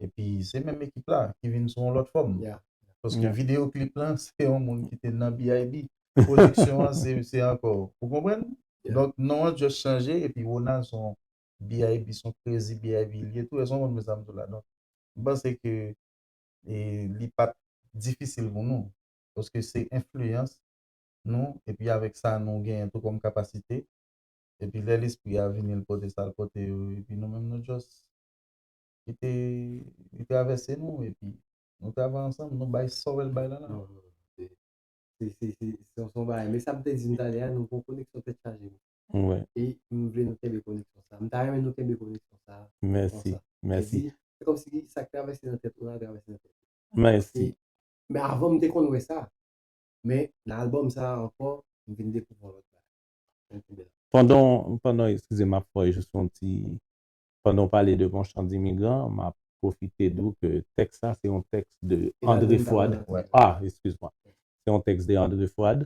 Epi se menm ekip la ki vin sou yon lòt fòm. Paske videyo klip lan, se yon moun ki te nan B I B. Pwodiksyon an, se, se ankò. Ou konprann? Donk, non an just chanje, epi Ronald se yon B I B, se yon crazy B I B li ye tou. Èske w konprann sa m di w la? Donk, m panse ke, e, li pa t difisil pou nou. Paske se enfliyans nou, epi avèk sa nou genyen tou kòm kapasite. Epi lè lespri a vini, l pote sa l pote yo, epi nou menm nou just kite li travèse nou, epi nou travay ansanm, nou bay sa w wè l bay la la. Non, non, non, se, se, se, se, se yon bagay. Men sa m te di nou talè a, nou gon koneksyon tèt chaje. E m vle nou kenbe koneksyon sa. M ta renmen nou kenbe koneksyon sa. Mèsi, mèsi. Se kòmsi sa k travèse nan tèt ou la, travèse nan tèt ou. Mèsi. Men avan m te konn wè sa. Men nan albòm sa a ankò, m vin dekouvri yon lòt bagay. Pandan, pandan, eskize m, m ap fè jis yon ti, pandan w pale de Mon chan d'imigran, m ap pwofite di w ke tèks sa se yon tèks de André Fouad. Ah, eskize m. Se yon tèks de André Fouad.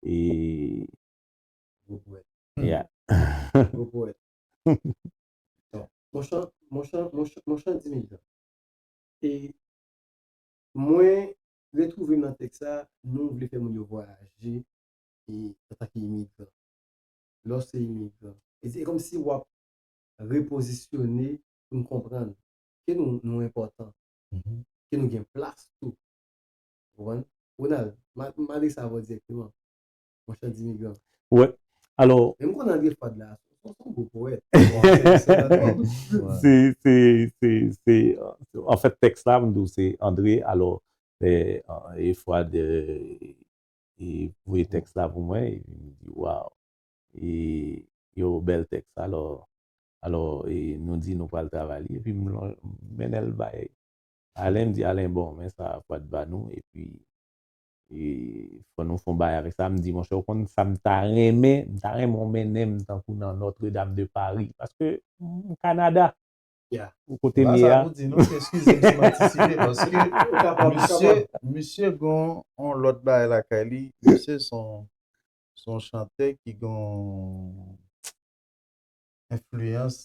E Gwo pwèt. Yeah. Gwo pwèt. Bon, Mon chan, Mon chan, Mon chan, Mon chan d'imigran. E mwen retwouve m nan tèks sa, nou vle fè moun yo vwayaje e antanke imigran. Lè w se imigran. E se kòmsi w ap repozisyone pou n konprann ke nou, nou enpòtan, ke nou gen plas tou. Ou konprann? Ronald, m a, m adrese avè w dirèkteman. Mon chan d'imigran. Wi. Alò, men m konn André Fouad la, se, se yon gwo powèt. Se, se, se, se, anfèt, tèks la, m di w, se André, alò, e, e Fouad, e, e voye tèks la pou mwen, epi m di, waw. E, yo, bèl tèks, alò, alò, e, nou di nou pral travay li, epi m lon-, m mennen l bay Alen, m di Alen, bon, men sa Fouad ba nou, epi, e, fò nou fè yon bagay avèk sa. M di, monchè, ou konn sa m ta renmen, m ta renmen w mennen m tankou nan Notre Dame de Paris, paske m Kanada. Ou kote m ye a? Eskize m si m antisipe, paske misye, misye gen yon lòt bagay lakay li. Misye se yon, se yon chantè ki gen yon enfliyans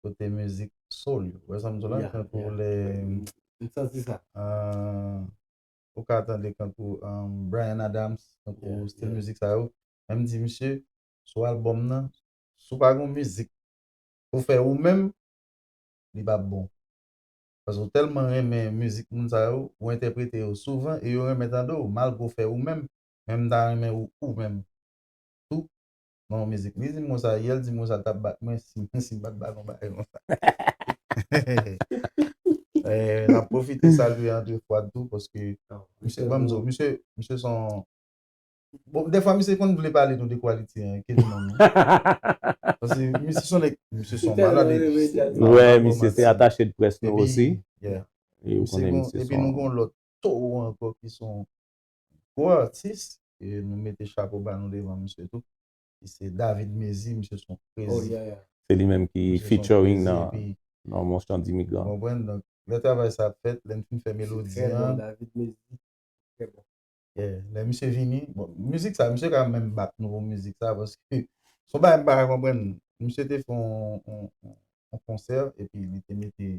kote mizik soul yo. Ou wè sa m di w la? Tankou lè, m santi sa. Ou ka tande tankou Bryan Adams, tankou stil mizik sa yo. Men m di, misye, sou albòm nan, si w pa gen yon mizik pou fè ou menm, li p ap bon. Paske w tèlman renmen mizik moun sa yo, ou entèprete yo souvan e yo renmen tande w, malgre w fè ou menm, men m ta renmen ou, ou menm tou nan yon mizik. Li di m konsa, yè l di m konsa, l t ap bat mwen si, si m pa t ba l yon bagay konsa. Eh, n ap pwofite salye Andre Fouad tou, paske misye, ban m di w, misye, misye se yon, bon, dèfwa misye konn vle pale nou de quality, hein, ke li menm. Paske misye se yon nèg, misye se yon malad. Wè, misye se atache de près nou osi. E ou konnen misye se yon, epi nou gen yon lòt towo ankò ki se yon gwo atis, e nou mete chapo ba nou devan misye tou. Ki se David Mezi, misye se yon krezi. Se li menm ki featuring nan, nan Monchon Dimigran. Konprann? Donk, lè travay sa ap fèt, lè n fin fè melodi an. David Mezi, trè bon. Yeah, lè misye vini, bon, mizik sa, misye ka menm bat nou pou mizik sa, paske se yon bagay m pa ka konprann. Misye te fè yon, yon, yon, yon konsè, epi li te mete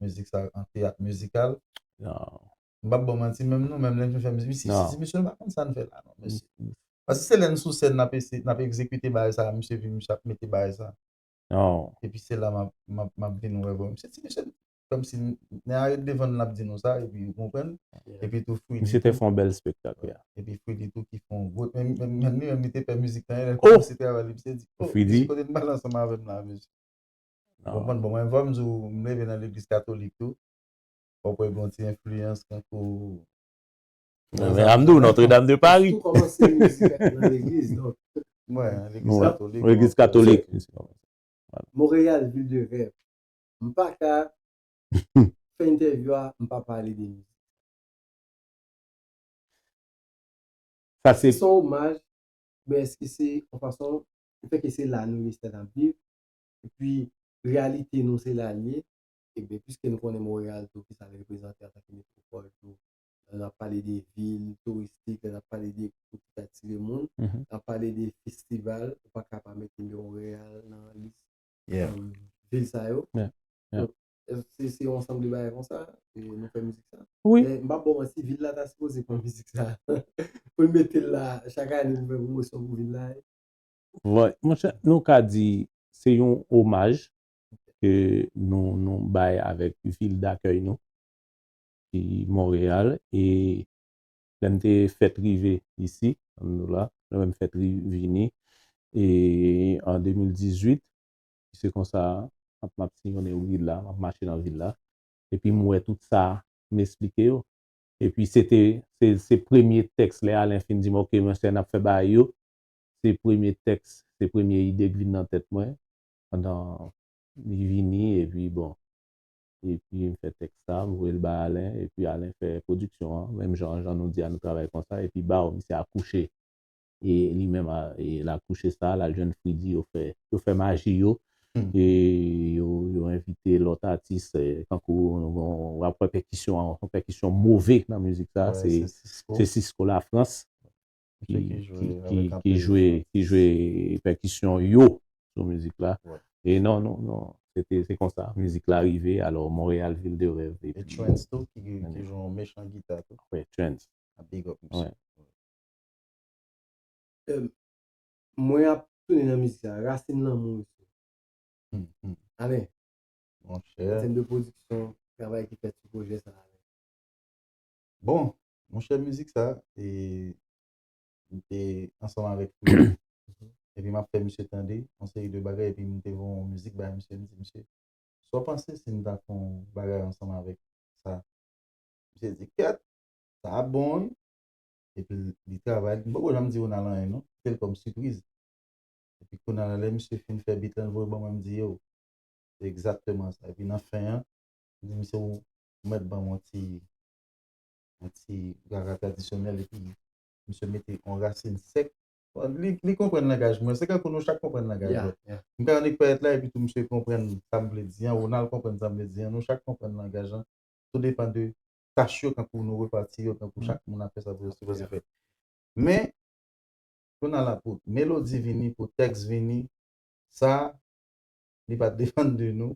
mizik sa an teyat mizikal. M p ap ba w manti, menm nou menm, lè n fin fè mizik, misye, si, si, misye, nou pa konn sa n fè la, non, mesye. Paske se lè n sou sèn, n ap eseye, n ap egzekite bagay sa, misye vin, misye ap mete bagay sa. Epi se la m ap, m ap, m ap vin wè, bon, misye, ti mesye, kòmsi n a ret devan l, l ap di nou sa, epi ou konprann, epi tou Freedy. Misye te fè yon bèl spektak, yeah. Epi Freedy tou ki fè yon gwo, men, men, men li menm, li te pè mizik la, lè l kòmanse travay li, misye di, oh, Freedy, kote n pral ansanm avè m la, mesye. Ou konprann? Bon, mwen, fò m di w, m leve nan legliz katolik tou. Fò w wè gen yon ti enfliyans tankou. Men, a m di w, Notre-Dame de Paris. Ou kòmanse mizik nan legliz, donk. Mwen, legliz katolik. Legliz katolik. Montréal, ville de rêve. M pa ka fè entèvyou a, m pa pale de mizik. Sa se, se yon omaj, men èske se yon fason, le fè ke se la nou ye, se la n ap viv, epi reyalite nou se la l ye, ebyen, piske nou konnen Monreyal tou, ki sa l reprezante antanke metwopòl tou, lè n ap pale de vil touristik, lè n ap pale de kote ki atire moun, n ap pale de festival, ou pa ka pa mete Monreyal nan lis vil sa yo. Donk, se, se yon ansanm de bagay konsa, e nou fè mizik sa. Wi. Men m p ap ba w manti, vil la ta sipoze pran mizik sa. Pou l mete l la, chak ane pou fè pwomosyon pou vil la. Monchè, nou ka di se yon omaj ke nou, nou bay avèk vil dakèy nou, ki Monreyal, e lè m te fèt rive isi, ann nou la, lè m fèt ri-, vini, e an de mil dizuit, se konsa, m ap, m ap siyonnen vil la, m ap mache nan vil la, epi m wè tout sa, m esplike yo. Epi se te, se, se premye tèks, lè Alen fin di m, "Ok, monchè, n ap fè bagay yo." Se premye tèks, se premye ide k vin nan tèt mwen, pandan li vini, epi bon, epi m fè tèks sa, m voye l bay Alen, epi Alen fè pwodiksyon an, menm jan, jan nou di a, nou travay konsa, epi baw, misye akouche. E li menm a, e l akouche sa, l al jwenn Freedy, yo fè, yo fè maji yo, e yo, yo envite lòt atis, e, tankou, w ap wè pèkisyon an, yon pèkisyon move nan mizik sa, se, se Cisco Lafrance ki, ki, ki, ki jwe, ki jwe pèkisyon yo sou mizik la. E non, non, non, se te, se konsa, mizik la rive, alò, Montréal, ville de rêve, epi Trends tou, ki, ki jwe yon mechan gita tou. Wi, Trends. A big up, mesye. Mwen ap tounen nan mizik sa, rasin lanmou, mesye. Alen. Monchè. An tèm de pwodiksyon, travay ki fèt sou pwojè sa a. Bon, monchè, mizik sa, e, m te ansanm avèk Freedy. Epi m ap fè misye tande yon seri de bagay, epi m te voye yon mizik bay misye, m di, "Misye, sa w panse si n ta fè yon bagay ansanm avèk sa?" Misye di, "Kèt, sa ap bon, wi." Epi li travay, m poko janm di Ronald anyen, non. Kite l kòm sipriz. Epi kounye a la, lè misye fin fè beat lan, l voye ban mwen, m di, "Yo, se egzakteman sa." Epi nan fen an, m di misye, "Ou mèt ban m yon ti, yon ti gaga tradisyonèl." Epi misye mete yon rasin sèk, Li, li konprann langaj mwen. Se kankou nou chak konprann langaj lòt. M ka annik pèt la, epi tou misye konprann sa m vle di an, Ronald konprann sa m vle di an, nou chak konprann langaj lan. Tou depann de tach yo, kankou nou repati yo, kankou chak moun ap fè sa pou yo sipoze fè. Men, kounye a la pou melodi vini, pou tèks vini, sa, li pa t depann de nou.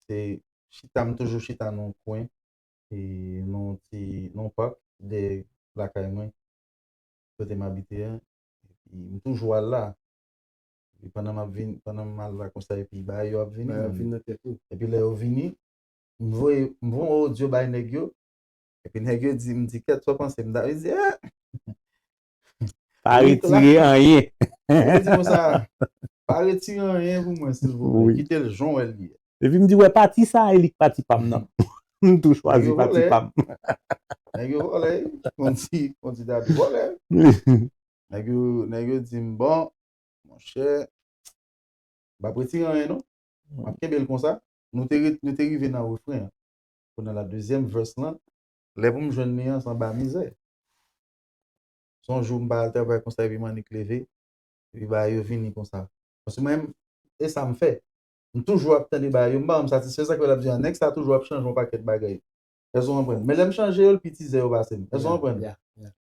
Se chita, m toujou chita nan yon kwen, e nan yon ti, nan yon pak, dèyè lakay mwen, kote m abite a. Epi m toujou al la. Epi pandan m ap vin, pandan m al la konsa, epi bagay yo ap vini. Bagay ap vin nan tèt ou. Epi lè yo vini, m voye, m voye yon odyo bay nèg yo. Epi nèg yo di, m di, "Kèt, sa w panse?" M ta di, "Eh!" Pa retire anyen. Yo di konsa, "Pa retire anyen pou mwen, silvouplè. Kite l jan w wè l ye." Epi m di, "Wè, pati sa a, e li k pati pa m nan." M tou chwazi pati pa m. Nèg yo vòlè, wi. Kondi, kondi dadi vòlè. Nèg yo, nèg yo di m, "Bon, monchè, m p ap retire anyen, non. M ap kenbe l konsa." Nou te, ret- nou te rive nan refren an. Kounye a la, dezyèm vès lan, lè pou m jwenn li an, se anba mizè. Se yon jou m pa al travay konsa, epi m annik leve, epi bagay yo vini konsa. Paske mwen menm, e sa m fè. M toujou ap tande bagay yo, m pa janm satisfè, sa k fè l ap di, "Ah, nèg sa toujou ap chanje yon pakèt bagay." Èske w konprann? Men lè m chanje yo, l pi tizè yo pase m. Èske w konprann?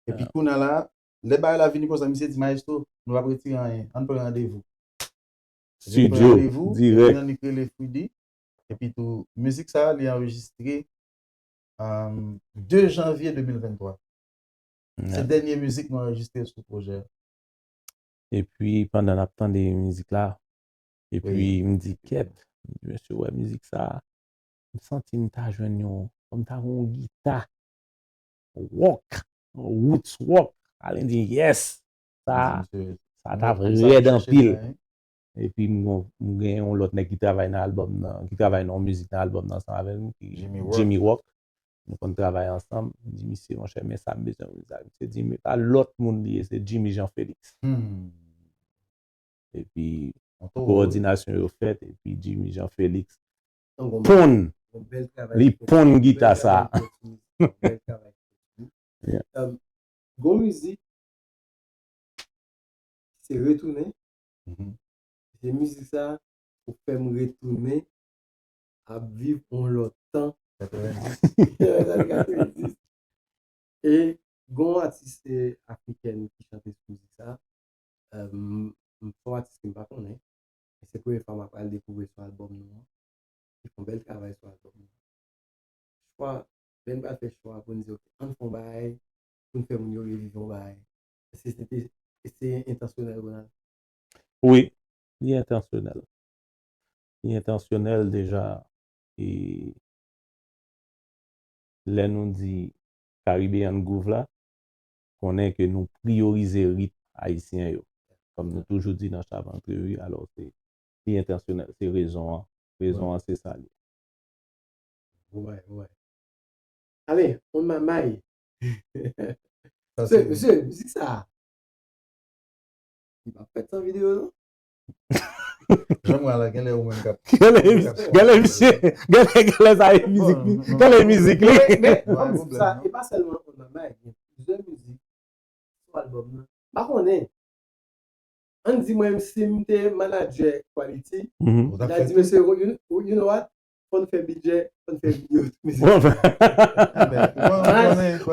Epi kounye a la, lè bagay la vini konsa, misye di, "Maestro, nou p ap retire anyen, ann pran randevou." Epi nou pran randevou, epi nou annik rele Freedy. Epi tou, mizik sa a, li anrejistre um, de janvye de mil venntwa. Se dènye mizik nou anrejistre sou pwojè a. Epi, pandan n ap tande mizik la, epi m di, "Kèt, m di, mesye, wè mizik sa a, m santi m ta jwenn yon, m ta gen yon gita rock, yon roots rock." Alen di, "Yes, sa, sa t ap rèd anpil." Epi m gon- m gen yon lòt nèg ki travay nan albòm nan, ki travay nan yon mizik nan albòm nan ansanm avè m, ki Jimmy Rock. Jimmy Rock. Nou konn travay ansanm. M di, "Misye, monchè, men sa m bezwen pou sa." Misye di, "Men pa lòt moun li ye, se Jimmy Jean Félix." Epi, kowòdinasyon yo fèt, epi Jimmy Jean Félix ponn, li ponn gita sa a. Yeah. Um, gon mizik se retounen. Se mizik sa ou fè m retounen ap viv yon lòt tan. Katrevenndis. E gon atis afrikèn ki chante sou mizik sa. M se yon atis ke m pa konnen. E se premye fwa m ap al dekouvri sou albòm nou an. Li fè yon bèl travay sou albòm nan. Chwa, lè n pral fè chwa pou n di, "Ok, ann fè yon bagay, pou n fè moun yo reviv yon bagay." Èske se te, se entansyonèl, Ronald? Wi, li entansyonèl. Li entansyonèl deja. E lè nou di Caribbean Groove la, konnen ke nou priyorize ritm ayisyen yo. Kòm nou toujou di nan Chavante, wi, alò se li entansyonèl, se rezon an. Rezon an se sa li ye. Wi, wi. Ale, on my mind. Mesye, mesye, mizik sa. Li pa fèt san videyo non. Jan mwen la, genlè ou menm k ap. Genlè misye, genlè, genlè sa e mizik li. Genlè mizik li. Men, men, sa, e pa sèlman on my mind, gen plizyè mizik sou albòm nan. M pa konnen. Ann di mwen, si m te manadjè Quality, m ta di, "Mesye, you, you know what? Fò n fè bidjè, fò n fè videyo tout mizik." Ou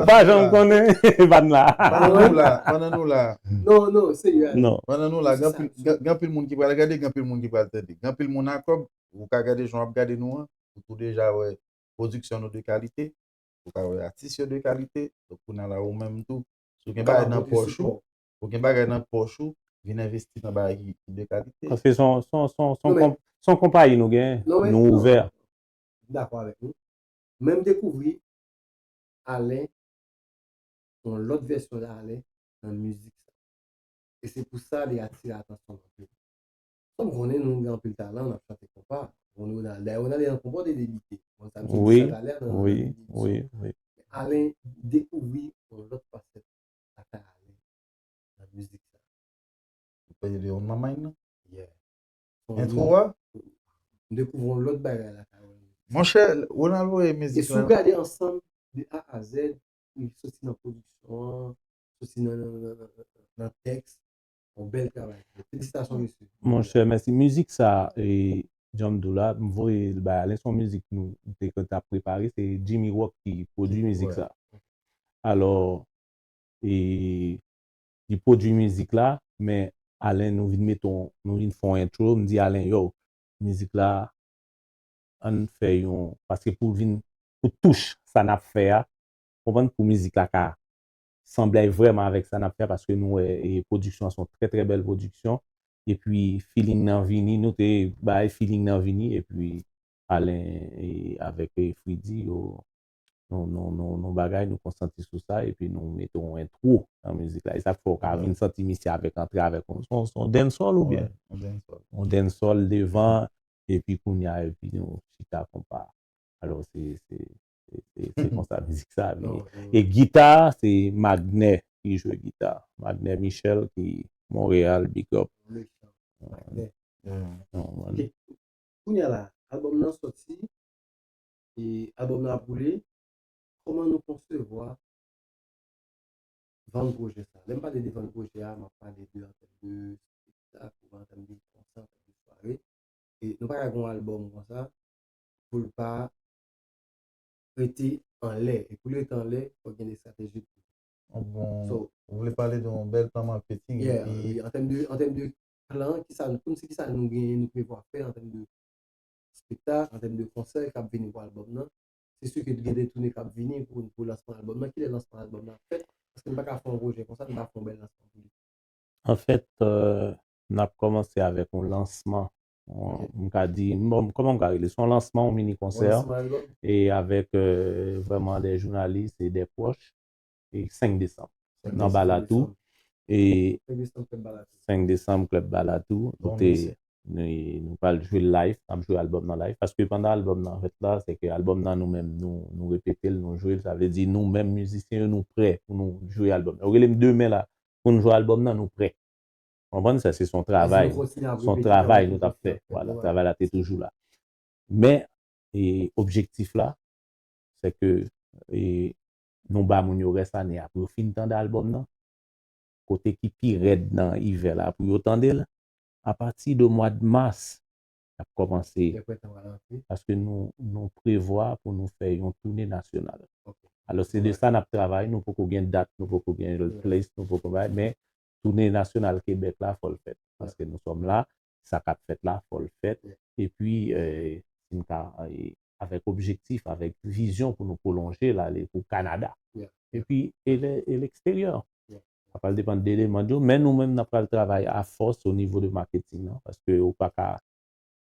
pa janm konnen, ban la. Pandan nou la, pandan nou la. Non, non, serye. Non. Pandan nou la, gen anpil moun ki pral gade, gen anpil moun ki pral tande. Gen anpil moun a kòb, ou ka gade jan w ap gade nou an, ou tou deja wè pwodiksyon nou de kalite, ou ka wè atis yo de kalite, donk kounye a la ou menm tou, si w gen bagay nan pòch ou, ou gen bagay nan pòch ou, vin envesti nan bagay ki, ki de kalite. Paske se yon, se yon, se yon, se yon, se yon konpayi nou gen, nou ouvè. M dakò avèk nou. Men m dekouvri Alen, yon lòt vèsyon de Alen nan mizik sa. E se pou sa li atire atansyon anpil. Kòm konnen nou gen anpil talan, n ap chante konpa. Bon, Ronald, dayè Ronald nan konpa te debite. Bon, sa m te di sa talè nan nan debite. Wi, wi, wi. Alen dekouvri yon lòt fasèt lakay Alen nan mizik sa. Ou pale de On My Mind nan? Yeah. Entwo a? M dekouvri yon lòt bagay lakay Alen. Monchè, Ronald voye mizik la. E si w gade ansanm de A a Z, li soti nan pwodiksyon an, soti nan, nan, nan, nan, nan tèks, Yon bèl travay. Felisitasyon, mesye. Monchè, mèsi. Mizik sa, e, jan m di w la, m voye l bay Alen, se yon mizik nou te konn ap prepare, se Jimmy Rock ki pwodui mizik sa. Alò, e, li pwodui mizik la, men Alen, nou vin mete yon, nou vin fè yon intro, m di Alen, yo, mizik la, ann fè yon, paske pou vin, pou touch sa n ap fè a, konprann, pou mizik la ka sanble vrèman avèk sa n ap fè a, paske nou wè, e, pwodiksyon an se yon trè, trè bèl pwodiksyon, epi feeling nan vini, nou te bay feeling nan vini, epi Alen, e, avèk, e, Fridi, yo, nou, nou, nou, nou bagay, nou konsantre sou sa, epi nou mete yon intro nan mizik la. E sa k fè w ka vin santi misye avèk antre avèk yon, se yon, se yon dancehall oubyen? Yon dancehall. Yon dancehall devan, epi kounye a, epi nou chita konpa. Alò, se, se, se, se, se konsa mizik sa vini. E gita, se Magnè ki jwe gita. Magnè Michel, ki Montréal, big up. Magnè. Non, man. Ok. Kounye a la, albòm nan sòti, e albòm nan ap boule. Kòman nou konsevwa vann pwojè sa? Lè m pale de vann pwojè a, m ap pale de an tèm de spektak, ou an tèm de konsè, an tèm de sware. E nou pa ka gen yon albòm konsa pou l pa rete anlè. E pou l rete anlè, fòk gen de estrateji. Yon bon, ou vle pale de yon bèl plan maketing, yeah, epi an tèm de, an tèm de plan, kisa, kòmsi kisa nou genyen, nou prevwa fè an tèm de spektak, an tèm de konsè k ap vini pou albòm nan. Se si ke gen de toune k ap vini pou, pou lansman albòm nan. Kilè lansman albòm nan ap fèt? Paske nou pa ka fè yon pwojè konsa, nou pa fè yon bèl lansman pou li. Anfèt, euh, n ap kòmanse avèk yon lansman. Ok. M ka di, bon, kòman m ka rele? Se yon lansman, yon mini konsè. Yon lansman albòm. E avèk, euh, vrèman de jounalis e de pwòch. E senk desanm. Nan Balatou. E senk desanm, Klèb Balatou. Kote nou, nou pral jwe l live, n ap jwe albòm nan live. Paske pandan albòm nan fèt la, se ke albòm nan nou menm, nou, nou repete l, nou jwe l. Sa vle di nou menm mizisyen yo, nou prè pou nou jwe albòm nan. Yo rele m demen la, pou nou jwe albòm nan, nou prè. Konprann sa, se son travay. Se yon travay nou t ap fè. Vwala, travay la te toujou la. Men, e, objektif la, se ke, e, nou ba moun yo rès ane a pou yo fin tande albòm nan. Kote ki pi rèd nan ivè la pou yo tande l. Apati de mwa de mas, n ap kòmanse. Paske nou, nou prevwa pou nou fè yon toune nasyonal. Alò, se de sa n ap travay, nou poko gen dat, nou poko gen place, nou poko bay, men toune nasyonal Kebèk la, fò l fèt. Paske nou sòm la, sa k ap fèt la, fò l fèt. Epi, eh, si n ka, eh, avèk objektif, avèk vizyon pou nou pwolonje l ale pou Kanada. Epi, e lè, e leksteryè. Sa pral depann de demann yo, men nou menm, n ap pral travay a fòs o nivo de maketing nan, paske ou pa ka,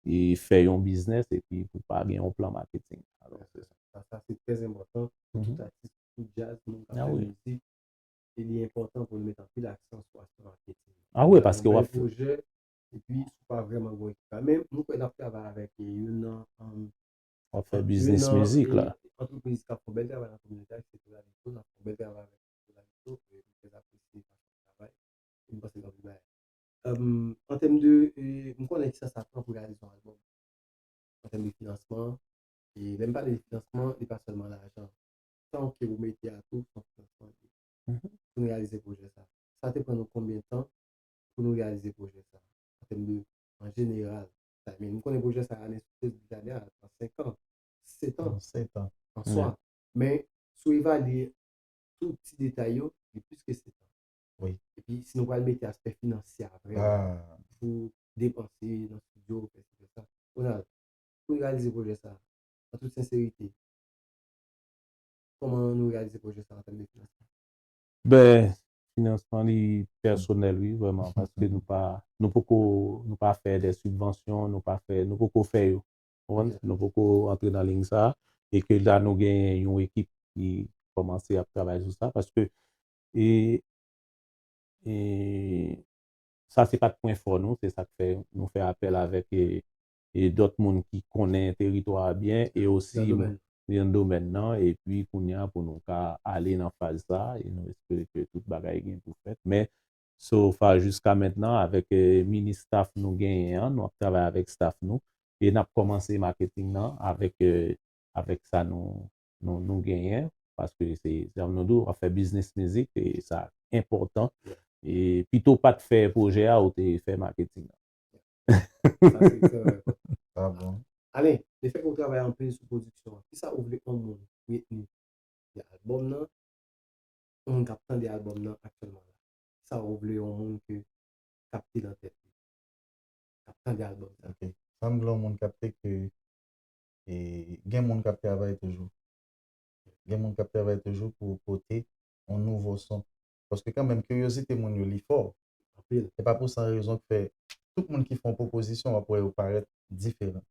e, fè yon biznes epi pou pa gen yon plan maketing. Alò, se sa. Sa, sa se trè enpòtan pou tout atis, pou tout djaz, moun k ap fè mizik. E li enpòtan pou nou met anpil aksan sou aspè maketing. Ah wi, paske w ap fè pwojè, epi si w pa vrèman gen ekip la. Men, nou kwè n ap travay avèk, e, youn nan, um, w ap fè biznis mizik la. Antrepriz k ap fè yon bèl travay nan kominote a, se Tolalito, n ap fè yon bèl travay avèk Tolalito, e nou trè apresye fason yo travay, e nou panse gen anpil bagay. Um, an tèm de, e, m konnen kisa sa pran pou reyalize yon albòm. An tèm de finansman, e lè m pale de finansman, li pa sèlman lajan. Tan ke ou mete a tou, se yon finansman li ye. Pou nou reyalize pwojè sa. Sa te pran nou konbyen tan pou nou reyalize pwojè sa? An tèm de, an jeneral, timing. M konnen pwojè sa ane sou ane a, pran senk an, sèt an. Sèt an. An swa. Men, si w evalye tout ti detay yo, li plis ke sèt an. Wi. Epi, si nou pral mete aspè finansye a vrèman, pou depanse nan estidyo, fè si, fè sa. Ronald, pou n reyalize pwojè sa, an tout senserite, kòman nou reyalize pwojè sa an tèm de finansman? Ben, finansman li pèsonèl, wi, vrèman, paske nou pa, nou poko, nou pa fè de sibvansyon, nou pa fè, nou poko fè yo. Ou konprann? Nou poko antre nan liy sa, e ke la nou gen yon ekip ki kòmanse ap travay sou sa, paske, e, e, sa se pa t pwen fò nou, se sa k fè nou fè apèl avèk, e, e dòt moun ki konnen teritwa a byen, e osi nan domèn nan, epi kounye a pou nou ka ale nan faz sa, e nou espere ke tout bagay gen pou fèt. Men, so far, jiska mentnan, avèk, e, mini staff nou genyen an, nou ap travay avèk staff nou, e n ap kòmanse maketing nan avèk, e, avèk sa nou, nou, nou genyen, paske se, se jan nou di w, w ap fè biznis mizik, e sa enpòtan. E pito w pa t fè pwojè a, ou te fè maketing an. Sa se trè enpòtan. Sa bon. Alen, lefètke ou travay anpil sou pwodiksyon an, kisa ou vle yon moun retni de albòm nan? Yon moun k ap tande albòm nan aktyèlman la. Kisa ou vle yon moun ke kapte nan tèt li? K ap tande albòm sa. Ok. Sa m vle yon moun kapte ke e, gen moun k ap travay toujou. Gen moun k ap travay toujou pou pote yon nouvo son. Paske kanmenm, kiryozite moun yo li fò. Anpil. E pa pou san rezon k fè tout moun ki fè yon pwopozisyon, w ap wè yo parèt diferan.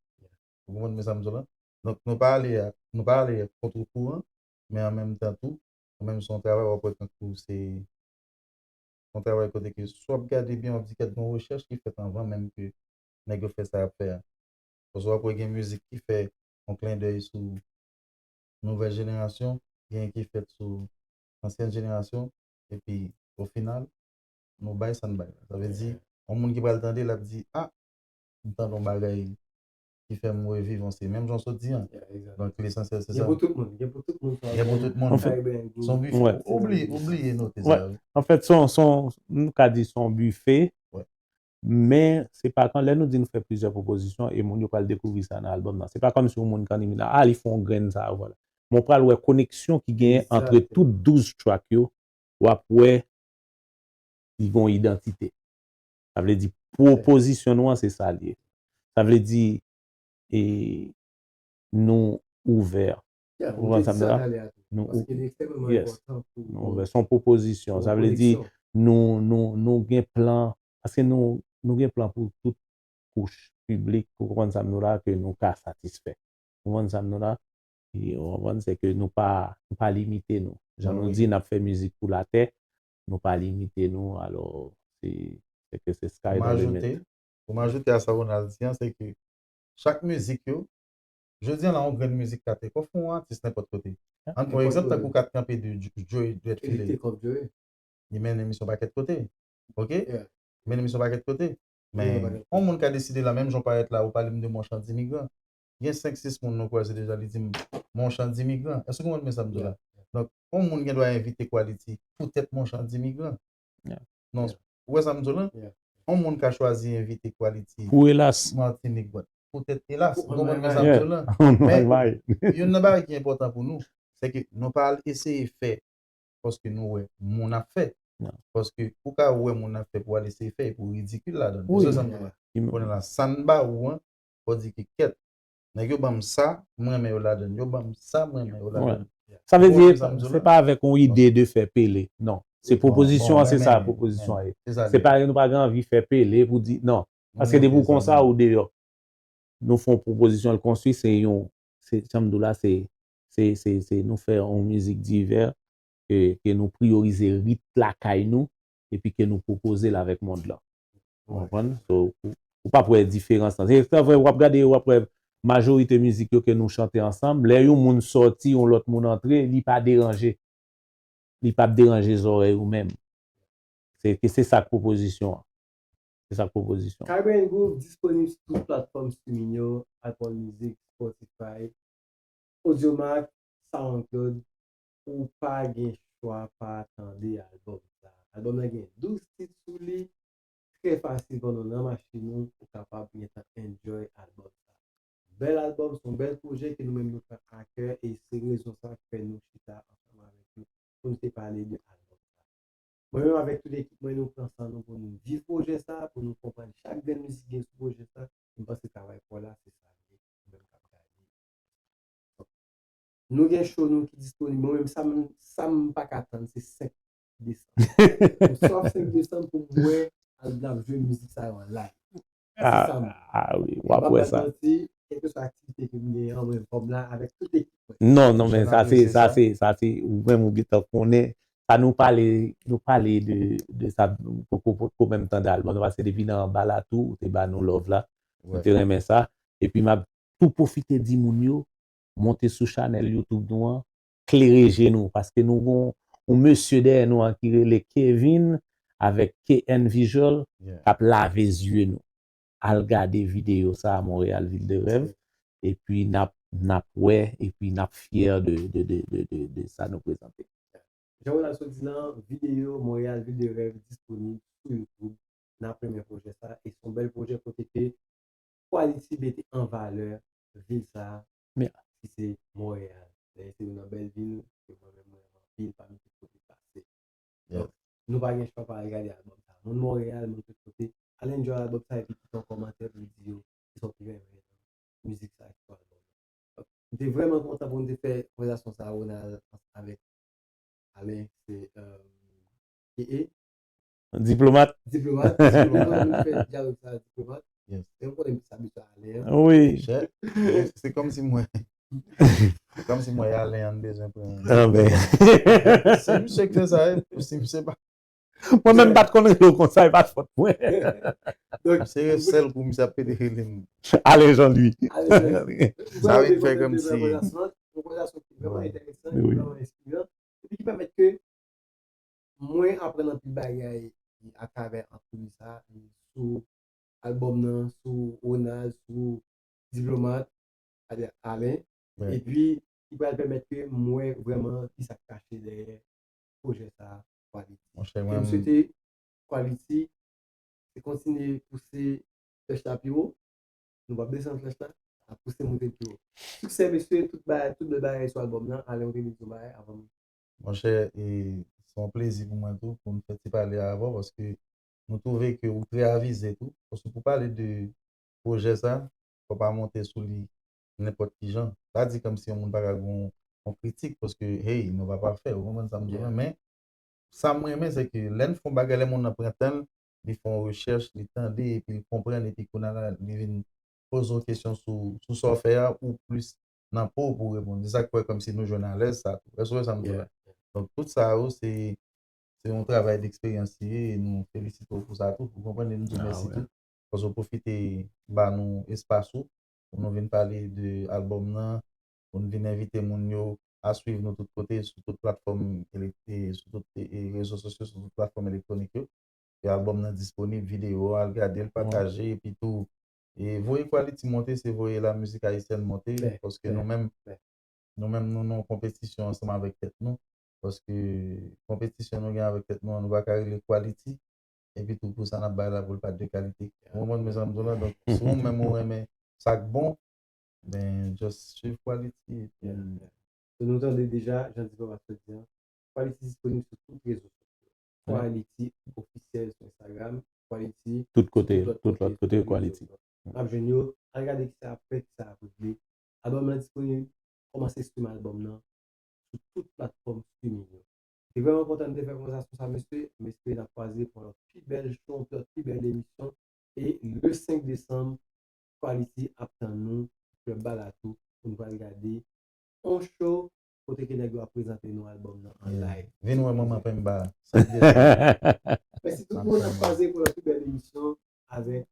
Ou konprann men sa m di w la? Donk, nou pa ale a, nou pa ale kontre kouran, men an menm tan tou, ou menm se yon travay w ap wè tankou se yon travay kote ke si w ap gade byen, w ap di kèt gen yon rechèch ki fèt anvan menm ke nèg yo fè sa y ap fè a. Paske w ap wè gen mizik ki fè yon klendèy sou nouvèl jenerasyon, gen ki fèt sou ansyen jenerasyon, epi o final, nou bay sa n bay la. Sa vle di, yon moun ki pral tande l ap di, a, m tande yon bagay ki fè m reviv yon se menm jan w sot di an. Donk lesansyèl se Gen sa. Pou tout moun, gen pou tout moun. Gen pou tout moun. Anfèt, Caribbean Groove. Se yon bife. Ouais. Oubli, oubli note Ouais. sa. Wi. Anfèt, se yon, se yon, nou ka di se yon bife. Ouais. Men se pa kan lè nou di nou fè plizyè pwopozisyon e moun yo pral dekouvri sa nan albòm nan. Se pa kòmsi yon moun k anime la, a, li fè yon grenn sa, vwala. Men w pral wè koneksyon ki genyen antre Egzakteman. Tout douz track yo, w ap wè li gen yon idantite. Sa vle di pwopozisyon nou an se sa l ye. Sa vle di e, nou ouvè. Yeah, Ou ou konprann te sa m di di sa la? Talè a tou. Nou Paske li ekstrèmeman yes. Enpòtan pou Nou ouvè. Se yon pwopozisyon. Sa vle di nou, nou, nou gen plan, paske nou, nou gen plan pou tout kouch piblik, ou konprann sa m di w la, ke nou ka satisfè. Ou konprann sa m di w la? E, ou konprann, se ke nou pa, nou pa limite nou. Jan nou di, n ap fè mizik pou latè, nou pa limite nou, alò, se, se ke se sky Pou m the ajoute, limit. Pou m ajoute a sa Ronald di an, se ke chak mizik yo, jodi an la, yon grenn mizik ka te, kon fè yon atis nenpòt kote. An pran egzanp, tankou Kat Kanpe de Joe Dread Fillet. Li mennen misyon pakèt kote. Ok? Mennen misyon pakèt kote. Men yon moun ka deside la, menm jan w parèt la, ou pale m de Monchan Dimigran. Gen senk sis moun nou kwaze deja, li di m Monchan Dimigran. Èske w konprann men sa m di w la? Donk, yon moun gen dwa envite Quality poutèt Monchan Dimigran. Non, ou wè sa m di w la? Yon moun ka chwazi envite Quality Pou elas. Matinik, but poutèt elas, ou konprann men Matinik. Sa m di w la? Men youn nan bagay ki enpòtan pou nou, se ke nou pa al eseye fè paske nou wè moun ap fè. Paske ou ka wè moun ap fè pou al eseye fè epi w ridikil ladan l. Ou wè sa m di w la? Kounye la, sa n ba ou an, fò w di ke kèt, nèg yo ban m sa, m renmen yo ladan l. Yo ban m sa, m renmen yo ladan l. Sa vle di, se pa avèk yon ide de fè pele. Non. Se pwopozisyon an, se sa pwopozisyon an ye. Se pa nou pa gen anvi fè pele pou di, non. Paske depi w konsa, ou deyò. Nou fè yon pwopozisyon, l konstwi, se yon, se, jan m di w la, se, se, se, se nou fè yon mizik divè, ke, ke nou priyorize rit lakay nou, epi ke nou pwopoze l avèk mond lan. Ou konprann? So, ou, ou p ap wè diferans lan. Se, se vre, w ap gade, w ap wè majorite mizik yo ke nou chante ansanm, lè yon moun sòti, yon lòt moun antre, li pa deranje. Li p ap deranje zòrèy ou menm. Se, se sa k pwopozisyon an. Se sa k pwopozisyon an. Caribbean Groove disponib sou tout platfòm streaming yo, Apple Music, Spotify, Audiomack, SoundCloud. Ou pa gen chwa pa tande albòm sa. Albòm nan gen douz tit sou li. Trè fasil pandan w nan machin ou, ou kapab gentan enjoy albòm sa. Bèl albòm, se yon bèl pwojè ke nou menm nou pran a kè e se rezon sa k fè nou chita ansanm avèk nou pou nou te pale de albòm sa. Mwen menm avèk tout ekip mwen, nou pran san nou pou nou viv pwojè sa, pou nou konprann chak grenn mizik gen sou pwojè sa. M panse travay pa w la, se sa l ye. Ou menm k ap gade. Nou gen show nou ki disponib. Mwen menm, sa m, sa m pa ka tann, se senk desanm. M swaf senk desanm pou m wè al n ap jwe mizik sa yo an live. Se sa m. Ah wi, w ap wè sa. Kèlkeswa aktivite ke m genyen an, mwen, fò m la avèk tout ekip mwen. Non, non, men sa se, sa se, sa se, ou menm ou gentan konnen. Sa nou pale, nou pale de, de sa, poko, poko menm tande albòm nan, paske depi nan anba la tou, ou te ba nou love la. Nou te renmen sa. Epi m ap tou pwofite di moun yo, monte sou chanèl YouTube nou an, klere je nou, paske nou gon yon mesye dèyè nou an ki rele Kevin avèk K N Visual k ap lave zye nou. Al gade videyo sa a, Montréal, ville de rêve, epi n ap, n ap wè, epi n ap fyè de, de, de, de, de, de sa nou prezante. Jan Ronald sot di lan, videyo Montréal, vil de rèv disponib sou YouTube. N ap renmen pwojè sa. E se yon bèl pwojè kote ke Quality mete an valè vil sa a, ki se Montréal. Dayè, se youn nan bèl vil ke mwen menm mwen renmen anpil pami tout kote m pase. Donk, nou pa gen chwa pa al gade albòm sa. Moun Montréal, moun tout kote, al enjoy albòm sa epi kite yon kòmantè pou di yo kisa w te renmen nan mizik sa ki sou albòm nan. Donk, m te vrèman kontan pou m te fè konvèsasyon sa a, Ronald, avèk Alen, se, euh, e, e, Diplomat. Diplomat, Diplomat, nou fè dyalòg sa, Diplomat. Yes. E m konnen m plis abitye a Alen. Wi. Chè, se kòm si mwen. Se kòm si mwen Alen an bezwen pran. Ah ben. Se misye ki fè sa, e, si misye pa. Mwen menm pa t konn rele w konsa, e pa t fòt mwen. Donk, Se sèl kou misye ap pede rele m. Alen Jean Louis. Alen Jean Louis. Sa vin fè kòm si. Yon konvèsasyon ki vrèman enteresan, ki Wi. vrèman enspiran, epi ki pèmèt ke mwen aprann anpil bagay atravè antrevi sa, sou albòm nan, sou Ronald, sou Diplomat, Alen. Wi. Epi, ki pral pèmèt ke m wè vrèman kisa k kache dèyè pwojè sa a, Quality. Monchè, E m mwen, swete Quality se kontinye pouse flèch la pi wo. Nou p ap desann flèch la, n ap pouse moute l pi wo. Siksè, mesye, tout bagay, tout bèl bagay sou albòm nan. Alen, ou te vle di yon bagay avan m. Monchè, e se yon plezi pou mwen tou, pou m fè ti pale avè w, paske nou twouve ke ou trè avize tou. Paske pou pale de pwojè sa, fò pa monte sou li nenpòt ki jan. Pa di kòm si yon moun pa ka gen yon, yon kritik, paske, hey, nou pa pafè, ou konprann sa m di w, men sa m renmen, se ke lè n fè yon bagay, lè moun nan pran tan l, li fè yon rechèch, li tande, epi li konprann, epi kounye a la, li vin poze w kesyon sou, sou sa w fè a, ou plis nan po w pou w reponn. Se sa k fè kòm si nou jwenn alèz sa tou. Èske w wè sa m di w la? Donk, tout sa yo, se, se yon travay deksperyans li ye, e nou felisite w pou sa tou. Ou konprann, e nou di w Ah, mèsi wi. Tou. Paske w pwofite ba nou espas ou, pou nou vin pale de albòm nan, pou nou vin envite moun yo a swiv nou tout kote, sou tout platfòm elek-, e sou tout, e, e rezo sosyo, sou tout platfòm elektwonik yo. E albòm nan disponib, videyo, al gade l, pataje, epi tou, e voye Quality monte, se voye la mizik ayisyèn monte, Fè, paske fè, nou menm, fè. nou menm, nou nan yon konpetisyon ansanm avèk tèt nou, paske konpetisyon nou gen avèk tèt nou an, nou pa ka rele Quality, epi tou pou sa n ap bay la pou l pa de kalite. Ou konprann, mezanmi, tou la, donk, si ou menm ou renmen sa k bon, ben, just swiv Quality, epi So, nou tande deja, jan Diplomat sot di an, Quality disponib sou tout rezo sosyo. Quality ofisyèl sou Instagram, Quality Tout kote, tout lòt tout lòt kote, kote, Quality. N ap jwenn yo. Al gade kisa ap fèt, kisa ap regle. Albòm nan disponib, kòmanse stream albòm nan sou tout platfòm streaming yo. Se vrèman kontan de fè konvèsasyon sa, mesye. M espere n ap kwaze pou yon lòt pi bèl show, yon lòt pi bèl emisyon. E le senk desanm, Quality ap tann nou, Club Balatou, pou nou pral gade yon show kote ke nèg yo ap prezante nou albòm nan an live. Vin wè manman Pemba. Mèsi tout moun, n ap kwaze pou yon pi bèl emisyon avèk